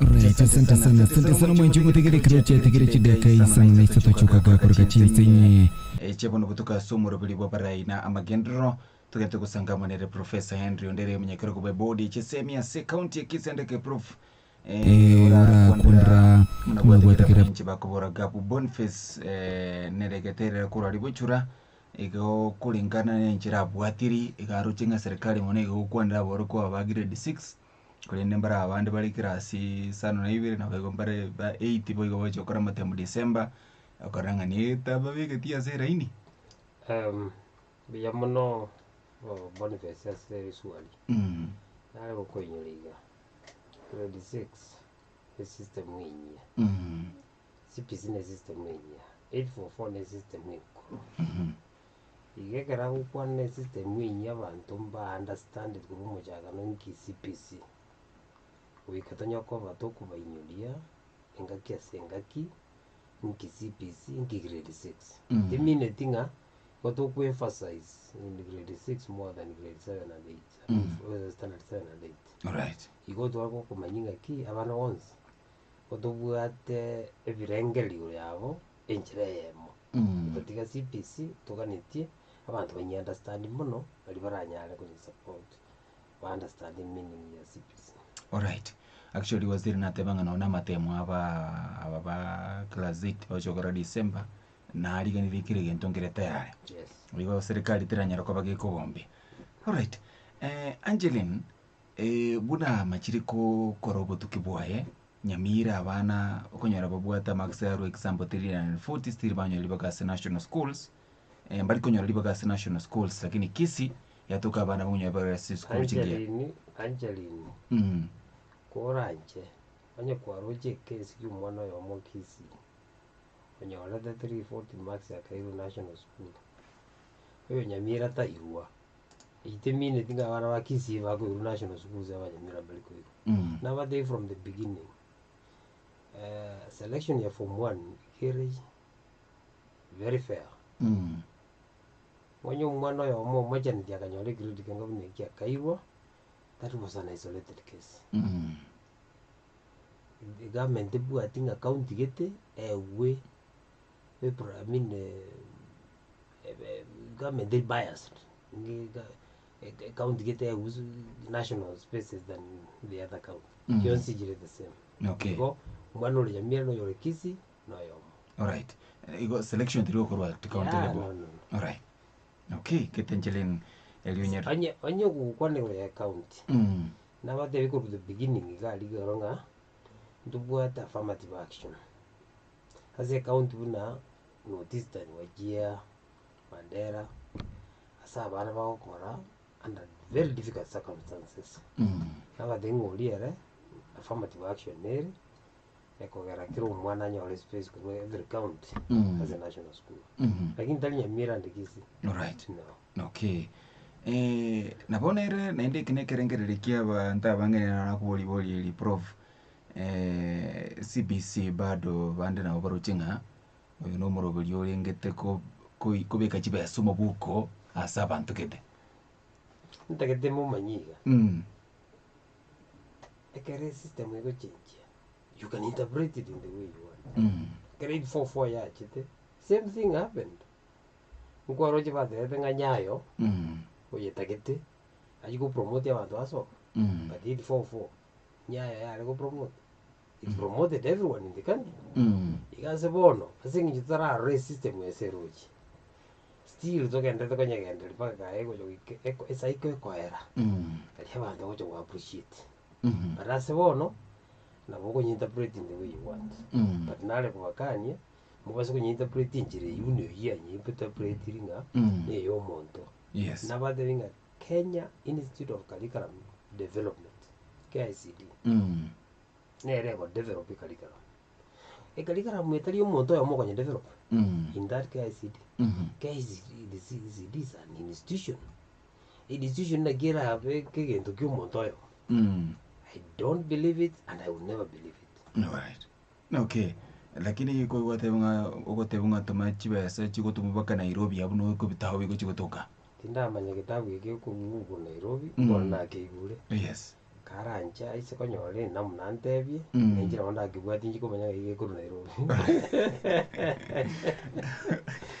Right, asante sana, asante sana mwenje ngotegere kero chiatigire chidaka isano na isato chioka gakoroka chinsinye. Echebono botuko ase omoroberi bw'abarai na amagenderero togente gosanga nere Professor Henry Ondere omonyakerogo bwe bodi chisemi ase county ya Kisii Andeke Prof Eh, orakondera muna muna gwatekera gwatekera mwenche bakobora Gabu Boniface nere geterera korwa ribochura igo korengana na enchera abwatiri iga aroche ng'a serikali mono iga gokwanera aborokigwa ba grade 6 Korende mbare abande bare kirasi isano na ibere naboigo mbare ba eight boigo bagochia gokora amatemo December, okorora ng'a nigo babegeti ase eraini. Mbuya mono Boniface ase riswali. Nare gokoinyora iga, grade six esystem enyia, CBC ne esystem enyia, 844 ne esystem enkoro. Iga ekero agokwana esystem enyia abanto mba understand korwa omochakano nki CBC, goika tonya koba tokobainyoria engaki ase engaki nki CBC nki grade six. Timineti ng'a igo toko emphasize in grade six more than grade seven and eight, standard seven and eight. Alright. Igo tware gokomanyia ng'aki abana bonsi, igo tobwate ebirengererio igoro yabo enchera eyemo. Totatiga CBC toganetie abanto banye understand mono baria baranyare konye support ba understand meaning ya CBC. Alright. Actually waziri nateba ng'a nonye amatemo aba aba ba class eight bagochia gokora December, nariganirie kera egento nkere tayari. Yes. Igo serikali teranyara koba gekogombia. Alright, Angeline, buna amachire kokora obotuki bwaye, Nyamira abana okonyora babwate amarks arwe example 340 still banyora ribaga ase national schools, mbari konyora ribaga ase national schools lakini Kisii yatoka abana bakonyora ribaga ase chisukuru chingiya. Angeline, Angeline, koranche onye kwaroche ekesi kia omwana oyomo Kisii, onyorete 340 marks akairwa national school, oyo Nyamira tairwa, Eyio temineti ng'a abana ba Kisii bakoirwa national schools abanyamira mbari koirwa. Nabatebie from the beginning, selection ya form one ikere very fair. Onye omwana oyomo omochaneti akanyora egrade kenga buna eki akairwa, that was an isolated case. Egovernment tebwati ng'a county gete egwe I mean government eri biased. Ecounty gete egusu national spaces than the other county. Mm. Chionsi chire the same. Okay. Igo, omwana ore Nyamira na oyore Kisii na oyomo. Alright. Igo selection teri gokorwa county Yeah, level. no, no, no. Alright. Okay, ketenchelen erio onye Onye onye ogokwana igoro ya county, Mm. nabatebi korwa the beginning iga aria igoro ng'a ntobwate affirmative action. Ase ecounty buna North Eastern, Wajir, Mandera, ase abana bagokora under very difficult circumstances. Nabatebi ng'a oria ere affirmative action nere, ekogera kera omwana anyore space korwa every county ase national school. Lakini tari Nyamira and Kisii. Alright. No. Okay. Eh, nabo nere naende eke nekerengererio kia abanto abange narakobori bori eri prof. Eh, CBC bado bande nabo baroche ng'a Oyo nomoroberio orengete kobeka chibesa omobuko ase abanto gete. Ntagete momanye iga, ekero esystem egochenjia, you can interpret it in the way you want. Ekero 844 yachete, same thing happened. Nkwaroche batebete ng'a Nyayo, oyetagete, achie gopromote abanto basoka, but 844, Nyayo yare gopromote. It promoted everyone in the country. Iga ase bono, ase eng'encho totararora esystem ase eroche, still togenderete konyegenderia mpaka kaye egocha goika eko ecycle ekoera, aria abanto bagocha go appreciate. But ase bono, nabo okonye-interpret in the way you want. But nare kobakania, mobase konye-interpret enchera eywo buna eywo yanye-interpretiri ng'a, na eya omonto. Yes. Nabatebi ng'a Kenya Institute of Curriculum Development, KICD. Nere egodevelop ecurriculum. Ecurriculum etari omonto oyomo okonyedevelop in that KICD. KICD is an institution. Institution naki erabe egento kia omonto oyomo. I don't believe it and I will never believe it. Alright. Okay. Lakini kogoteba ng'a ogoteba ng'a toma chibesa chigotomwa mpaka Nairobi abwo nigo ekobitabu bigochi gotoka. Tindamanya getabu eke gekogugwa Nairobi, bono nakeigure. Yes. Karanche aise konyora enamuna antebie, na inche nabo ndakebwatie inche komanya ng'ai gekorwa Nairobi.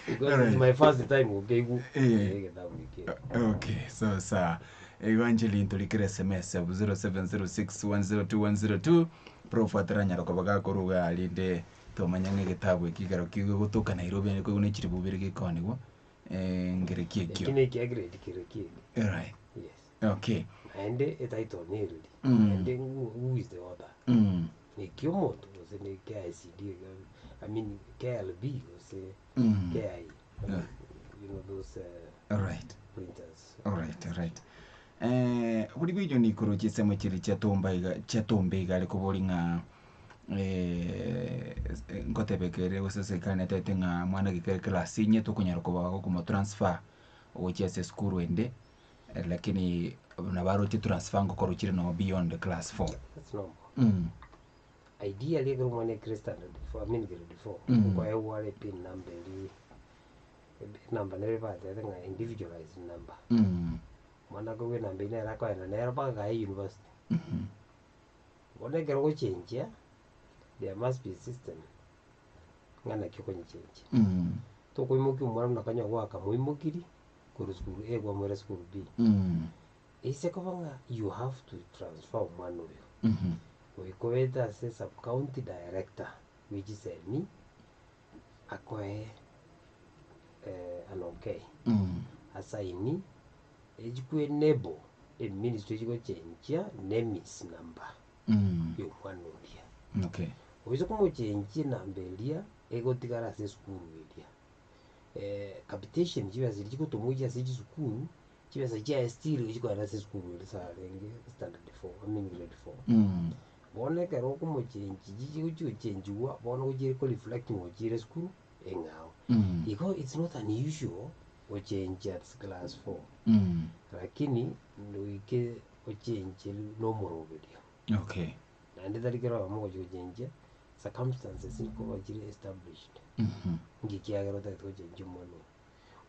Because it's my first time gokeigwa egetabu eke. Okay, sawa sawa. Igo Angeline torikere SMS 0706102102 Prof ataranyara koba gakoruga rinde tomanya ng'a egetabu eki ekero kegotoka Nairobi naende koigwa ne chiribu bire gekoonigwa ngere ki ekio. Eki ne ekia grade kere ki eke. Alright. Yes. Okay. Naende etitle nereri. Naende who, who is the author? Neki omonto gose ne KICD, I mean KLB gose KI. You know those Alright. printers. Alright, alright. Eh, bori bw'enyoni igoro chinsemo chiria chiatomba iga chiatomba iga are kobori ng'a nkotebeka ere gose serikali netebete ng'a mwana geke class inye tokonyara koba gokomotransfer gochia ase esukuru ende. Lakini nabo aroche transfer ngokorwa chire noo beyond class four. That's normal. Ideally ekero omwana ekire standard four, I mean grade four, nkoegwa are pin number eria, enamba nere batebete ng'a individualized number. Omwana akoegwa enamba eyio nere akoenda nero mpaka kaye university. Bono ekero ogochenjia, there must be a system ng'a naki okonyechenjia. Tokoimokia omwana buna konya gwakamoimokirie. korwa sukuru A kwamoira sukuru B. Eise koba ng'a you have to transfer omwana oyo, goika oete ase sub county director bwe chisemi akoe an okay, asaini echikwe enable eministry echigochenchia NEMIS number ya omwana oria. Okay. Oise komochenchia enamba eria, egotigara ase esukuru eria. capitation chibesa chiria chigotomwa gochia ase chisukuru, chibesa chiaye still chikoenda ase esukuru eria ase arenge standard four, I mean grade four. Bono ekero okomochenji chigochi gochenjiwa, bono gochire ko reflect ng'a ochire esukuru eng'ao. Igo it's not unusual gochenjia at class four, lakini noike ochencherwe na omoroberio. Okay. Naende tari kera oyomo ogochia gochenchia, circumstances nkoba chire established. Nki kiagera otagete gochenchia omwana oyo.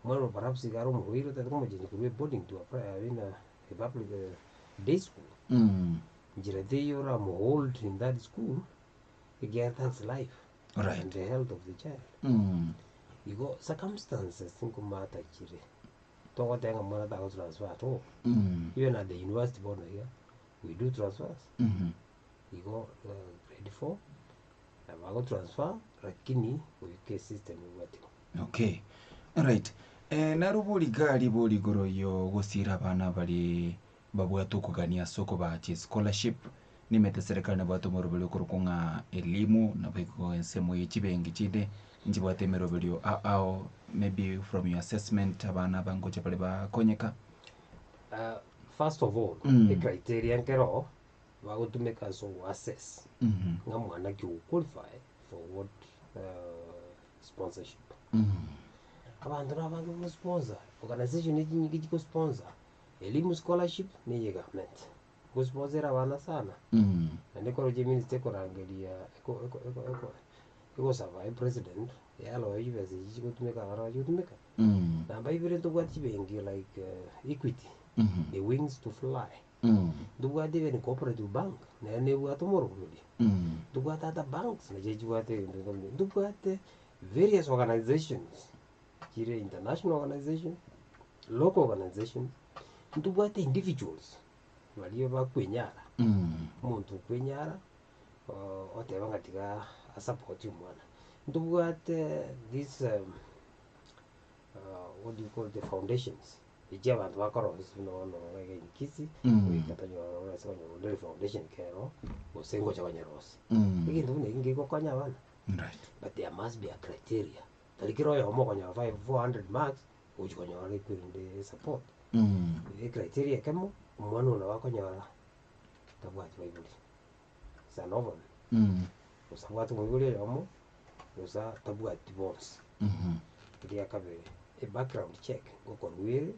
Omwana oyo perhaps iga are omorwaire otagete komochenchia korwa eboarding to a pri- I mean a public day school. Nchera teiyo oramohold in that school, ekiagera that's life Alright. and the health of the child. Igo circumstances nkomata chire. Togoteba ng'a mwana tago transfer at all. Even at the university bono iga, we do transfers. Igo grade 4 nabo ago transfer lakini goika esystem ebwatiwe. Okay, alright. Eh, naro boriga ribori igoro yogosira abana bare babwate okogania ase okobaa chischolarship, nimanyete eserekari nebwate omoroberio okorokwa ng'a elimu, nabo igo ensemo ye chibenki chinde nchibwate emeroberio ao ao maybe from your assessment abana aba ngocha bare bakonyeka. Ah, first of all, ecriteria nkero bagotumeka ase ogo assess ng'a mwana ki ogo qualify for what sponsorship. Abanto na abange bago sponsor, organisation echinyinge chigo sponsor, elimu scholarship na eye government, go sponsor ere abana sana, naende ekero chiministry ekorangeria eko eko eko eko egosaba epresident yaloa chibesa echi chigotumeka abana bachigotumeka. Namba ibere ntobwate chibenki like Equity, the wings to fly, ntobwate even Cooperative Bank, nere nebwate omoroberio, ntobwate other banks nachio chibwate ebinto buna ebio, ntobwate various organisations, chire international organisations, local organisations, ntobwate individuals baria bakwenyara, omonto okwenyara oteba ng'a tiga asapoti omwana. Ntobwate this what do you call the foundations, echia abanto bakorosia buna bono iga iga in Kisii, goika tonyore orase konyora onde foundation kero, gose ngocha konyerosia. Egento buna ekio ngegokonya abana, but there must be a criteria, tari kera oyomo okonyora five 400 marks, ogochi konyora ekwerende support. Ecriteria ekemo, omwana oyo nabo akonyora tabwati baibori, is an orphan, gose abwate omoibori oyomo, gose tabwati bonsi. Eria kabere, ebackground check ngokorwa ere,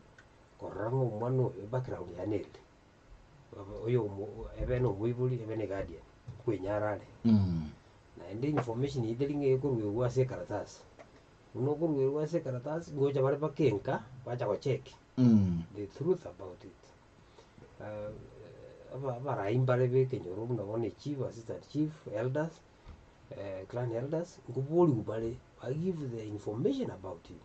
korora ng'a omwana oyo ebackground yaye nereri, oyo omo ebe na omoibori ebe na eguardian, nkwenyara are. Naende information eyio teri ng'a ekoruegwa ase ekaratasi, buna okoruerwa ase ekaratasi, ngocha bare mpaka enka, bacha gocheck the truth about it. Aba abarai mbare ba ekenyoro buna bono echief, assistant chief, elders, clan elders, nkoborigwa bare ba give the information about you.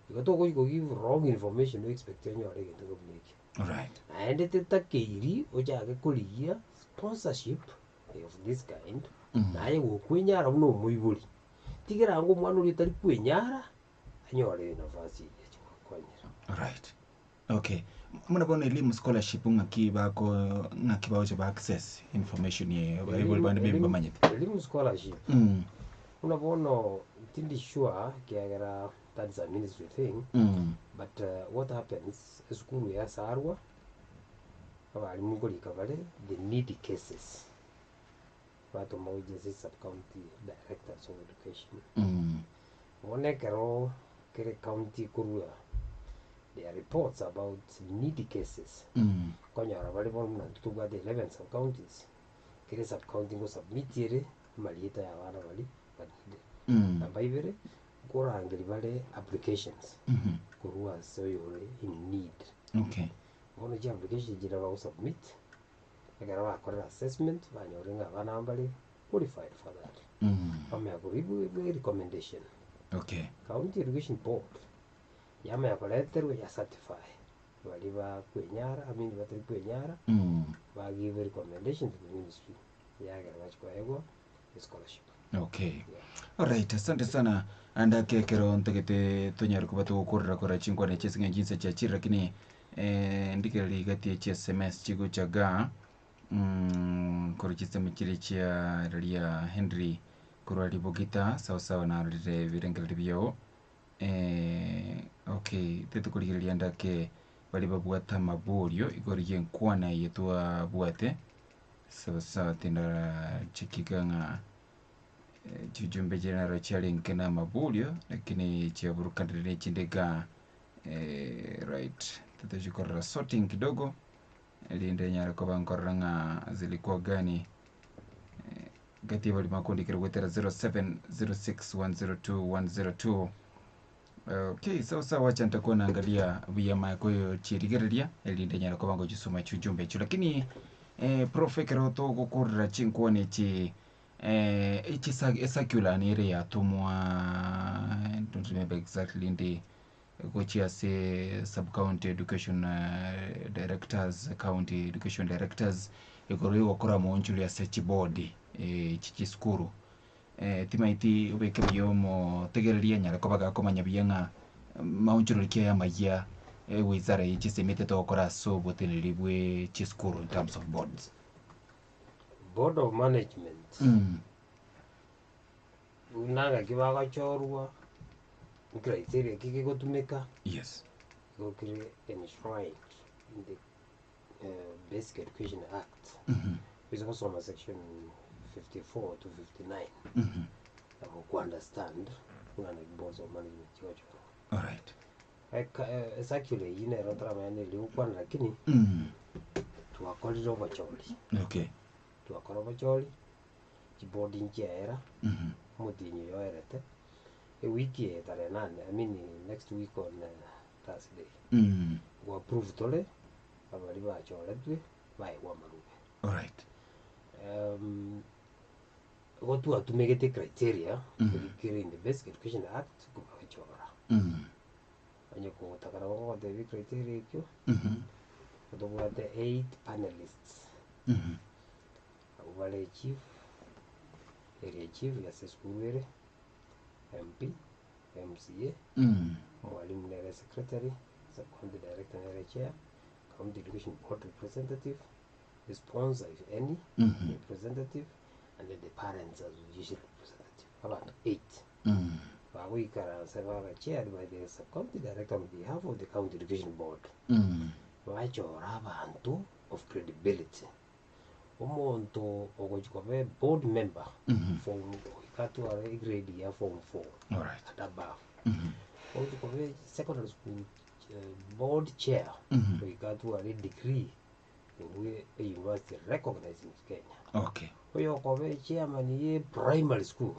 Igo togochi ko give wrong information o expect onyore egento nka buna ekio. Alright. Naende tetakeiri ochake korigia sponsorship of this kind, naye gokwenyara buna omoibori, tigera ango omwana oria otari kwenyara, anyore enafasi eyio achi gokonyera. Alright. Okay. Muna bono elimu scholarship ng'aki bako ng'aki bagocha ba access information eye abaibori bande maybe bamanyete. Elimu scholarship buna bono tindi sure ekiagera that is a ministry thing but what happens esukuru yasarwa abalimu nkorika bare the needy cases batoma gochia ase sub county directors of education. Bono ekero kera ecounty ekorua their reports about needy cases, okonyora bare bono buna intwe tobwate 11 sub counties, kera esub county ngo submit ere amarieta ya abana baria ba needed. Namba ibere, nkorangeria bare applications korwa ase oyore in need. Okay. Bono chiapplication chiria bago submit, ekero bakorire assessment banyorire ng'a abana aba mbare qualified for that, bamanya korwa recommendation. Okay. County Education Board yamanya koreterwa ya certify baria bakwenyara I mean batari kwenyara ba give recommendation to the ministry yagera bachia koegwa escholarship. Okay. Alright, asante sana. Ande ake ekero ntagete tonyare koba togokorera kora chinkwana echi ase eng'encho chinsa chiachire lakini eh, ndigereri igati echi sms chigocha igaa korwa chisemi chiria chia riria Henry korwa Ribogita sawa sawa narorire ebirengererio biao okay tetukorigereria ande ake baria babwate amaborio igoro y'enkwana eye twabwate sawa sawa tindacheki iga ng'a chijumbe chiria naro chiarenge na amaborio lakini chiaburukanire na echinde igaa right totochikorora sorting kidogo erinde nyare koba nkorora ng'a zilikuwa gani gati baria bakondikera goetera 0706102102 okay sawa sawa acha ntakuwa naangalia buya maya koyochirigereria erinde nyare koba ngochisoma chiujumbe echio lakini eh, prof ekero togokorera chinkwana echi eh, echisa ecircular nere yatomwa I don't remember exactly ndi. gochia ase sub-county education directors, county education directors, igoro ya ogokora omoonchori ase chibodi echi chisukuru. Timaeti obeke buya omotegereria anyare koba gakomanya buya ng'a maonchorori ki aya amayia ewizara eye chisemete togokora ase oboteneneri bwe chisukuru in terms of boards. Board of management, buna ng'aki bagochorwa, criteria ki kegotumeka, Yes. igo kere enshrined in the Basic Education Act, oise gosoma section 54 to 59, nabo okwa understand ng'a naki boards of management chigochorwa. Alright. Eka ecircular eyio nero ntaramanya neri ogokwana lakini twakorire obochori. Okay. Twakora obochori, chiboard nchiaera, omotienyi oyo oerete, ewiki eye tarehe nane, I mean next week on Thursday, go approve tore, abaria bachoretwe, baegwe amarube. Alright. Igo twatumegete criteria, eria kere in the Basic Education Act, kobachora. Onye kogotaka nabo ngogotebia ecriteria ekio, ntobwate eight panelists, abwo bare chief, area chief ase esukuru ere, MP, MCA, omwalimu nere secretary, sub county director nere chair, county education board representative, the sponsor if any, representative, and then the parents association representative, abanto eight. Bagoikaransa baba chaired by the sub county director on behalf of the county education board. Bachora abanto of credibility. Omonto ogochi koba eboard member form goika atware egrade ya form four Alright. and above. Ogochi koba secondary school board chair goika atware edegree korwa e university recognized in Kenya. Okay. Oyokoba echairman ye primary school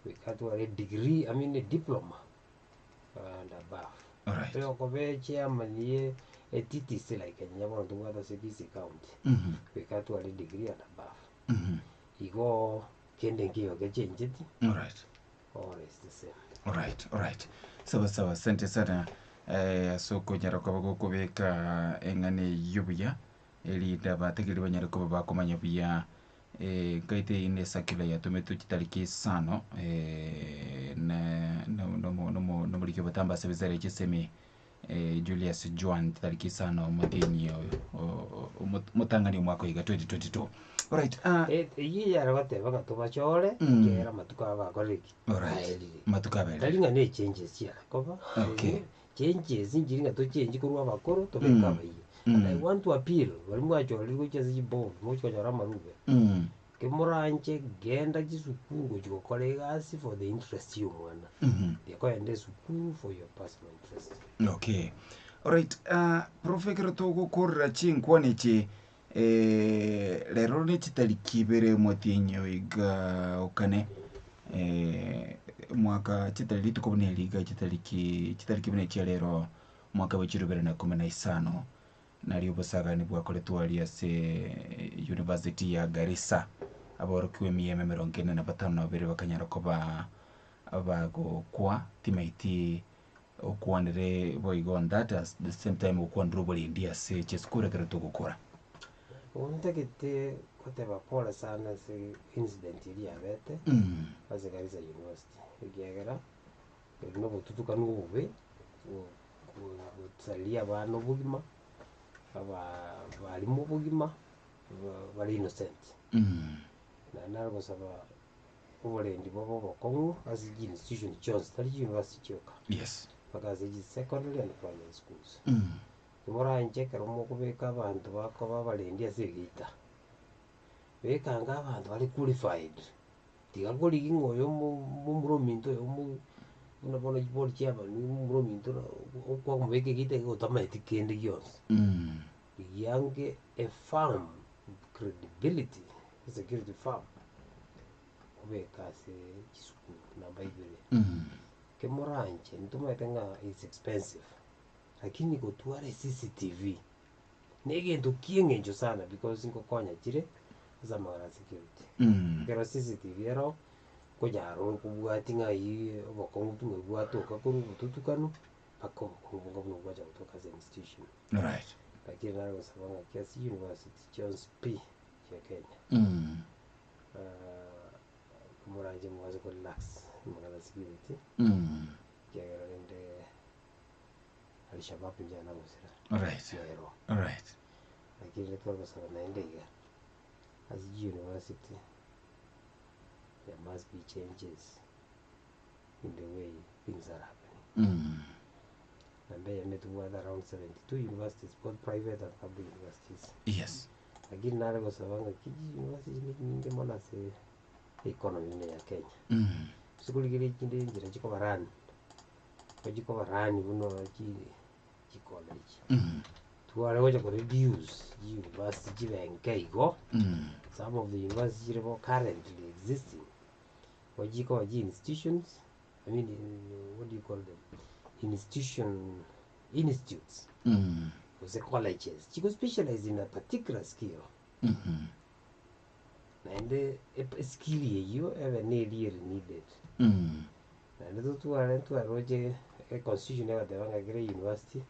goika atware edegree I mean ediploma and above. Alright. Oyokoba echairman ye eTTC like enyenya bono tobwate ase Kisii county goika atware edegree and above. Igo kende nkeiyo gechencheti. Alright. All is the same. Alright, alright. Sawa sawa, asante sana eh, ase okonyara koba gokobeka eng'ana eyio buya erinde abategereri banyare koba bakomanya buya eh, nkaete eyio ne circular yatometwe chitariki isano eh, na nomo nomo nomoriki obotambe ase wizara ya chisemi eh, Julius Juan chitariki isano omotienyi oyo o- o- omotang'ani omwaka oyo iga 2022. Alright, ah, Eyio yare goteba ng'a tobachore, ekiagera amatuko abo bakorire ki? Alright. Aerire. Amatuko aberire. Tari ng'a ne changes chiare koba, Okay. changes nchiri ng'a tochengi korwa abakoro tobeke abayia. And I want to appeal, baria mwachorire gochia ase chiboard, mogochi konyora amarube, kemoranche genda chisukuru gochi gokora egasi for the interest ya omwana, tiga esukuru for your personal interest. Okay. Alright, ah, Prof ekero togokorera chinkwana echi eh, rero ne chitariki ibere omotienyi oyo iga okane eh, omwaka chitari rituko buna eri iga chitariki chitariki buna echia rero omwaka bwa chirubere na ikomi na isano, nario obosagani bwakoretwe aria ase university ya Garissa, aborokigwa emiemo emerongo ene na batano na babere bakanyara koba bagokwa, timaeti okwanire boigo on that at the same time okwanire oborendi ase chisukuru ekero togokora. Bono ntagete goteba pole sana ase incident eria yabete ase Garissa University, ekiagera eri na obotutukanu obobe gosaria abana obogima, abaa abalimu obogima, bare innocent. Naende nare gosaba oborendi bobe obokong'u ase chi institution chionsi, tari chiuniversity chioka, Yes. mpaka ase chisecondary and primary schools. Timoranche ekero mokobeka abanto bakoba abarendi ase egeita, beka anga abanto bare qualified, tiga korigia ng'a oyo omo- momura ominto oyo omo buna bono chibori chiabanwe momura ominto okwamobeka egeita iga otamanyeti kende gionsi. Rigia ange a firm credibility, a security firm, obeke ase chisukuru namba ibere. Kemoranche ntomanyete ng'a it's expensive, lakini gotwara eCCTV na egento kia eng'encho sana because ngokonya chire ase amang'ana a security. Ekero CCTV ero, nkonyara ore kobwatia ng'a aywo obokong'u ki ng'a bwatoka korwa obotutukanu. Mpaka obokong'u bonga buna obwo bwacha gotoka ase institution. Alright. Lakini nare gosaba ng'aki ase university chionsi pi chia Kenya, moranche mobase ko relax amang'ana security, ekiagera rende Alshabab inche nagosira Alright. nero. Alright. Lakini rende tware gosaba naende iga, ase chiuniversity there must be changes in the way things are happening. Namba eyemo etobwate around 72 universities both private and public universities. Yes. Lakini nare gosaba ng'aki chiuniversity ne chinyinge mono ase economy buna ya Kenya. Ase korigereria chinde enchera chikoba run, chikoba run buna chi chicollege. Tware gocha ko reduce chiuniversity chibe nke igo, some of the universities chire bo currently existing, bo chikoba chi institutions, I mean what do you call them, institution, institutes gose colleges, chiko specialize in a particular skill. Naende ep- eskill eyio ebe neri ere needed. Naende totware ntwaroche econstitution egoteba ng'a kera university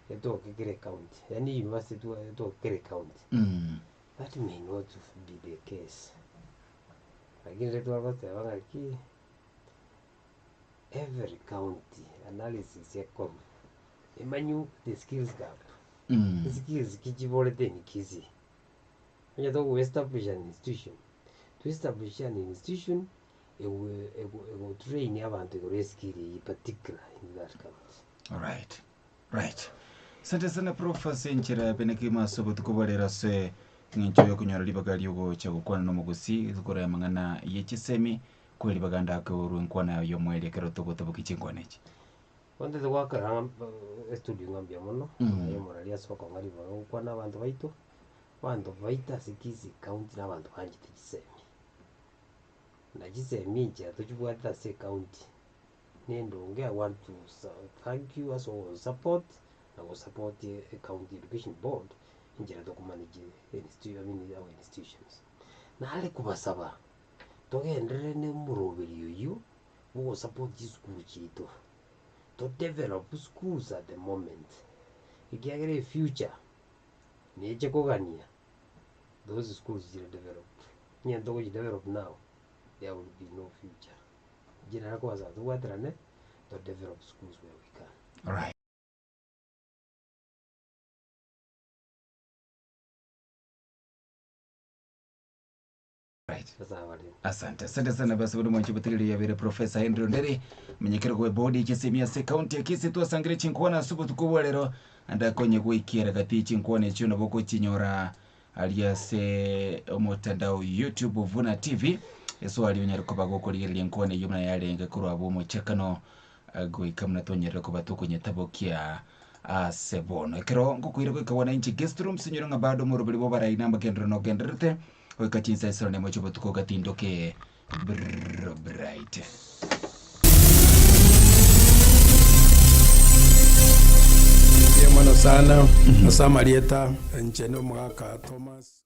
etoke kera ecounty, yaani university etwa etoke kera ecounty. That may not be the case. Lakini riria twagoteba ng'aki every county analysis ekorwe emanywe the skills gap, skills ki chiborete in Kisii. Onye togo establish an institution, to establish an institution ego ego ego train abanto igoro ya eskill eyio particular in that county. Alright. Right. Asante sana Prof ase enchera ya bene kegima ase obotuko bwa rero ase eng'encho yokonyora ribaga riogocha gokwana nomogusii igoro y'amang'ana ye chisemi kwe ribaga ndake orwe enkwana yago y'omoerio ekero togotabokia chinkwana echi. Bono ntete goakera ng'a estudio ng'a mbuya mono, aye omorari ase okong'a ribaga gokwana abanto baito, abanto baito ase Kisii county na abanto banchete chisemi. Na chisemi inche tochibwate ase ecounty, na endonge I want to thank you ase ogonsupport na gosupport ecounty education board enchera tokomanage I mean our institutions. Nare kobasaba, togenderere na omoroberi oyio. Ogosupport chisukuru chiaito, to develop schools at the moment, ekiagera efuture neche kogania those schools chire developed, onye ntogochi develop now, there will be no future. Inche nare kobasaba tobwaterane, to develop schools where we can. Alright. Right. Asante. Asante sana basi buri mwanchi butigiri yabere Professor Henry Onderi menyekero gwe bodi echisemi ase county ya Kisii twasangire chinkwana ase obotuko bwa rero ande akonye goikiera gati chinkwana echio nabo ogochinyora aria ase omotandao YouTube Vuna TV eso aria onyare koba gokorigereria enkwana eyio buna yarenge korwa abwo omochakano eh, goika buna twanyarire koba tokonyetabokia ase bono ekero ngokoira goika wananchi guest rooms inyore ng'a bado omoroberi bwa obarai namagenderero nogendererete Goika chinsa isano nemo chi'obotuko gatindoke brrr bright. Mbuya mono sana ase amarieta, inche nomogaka Thomas.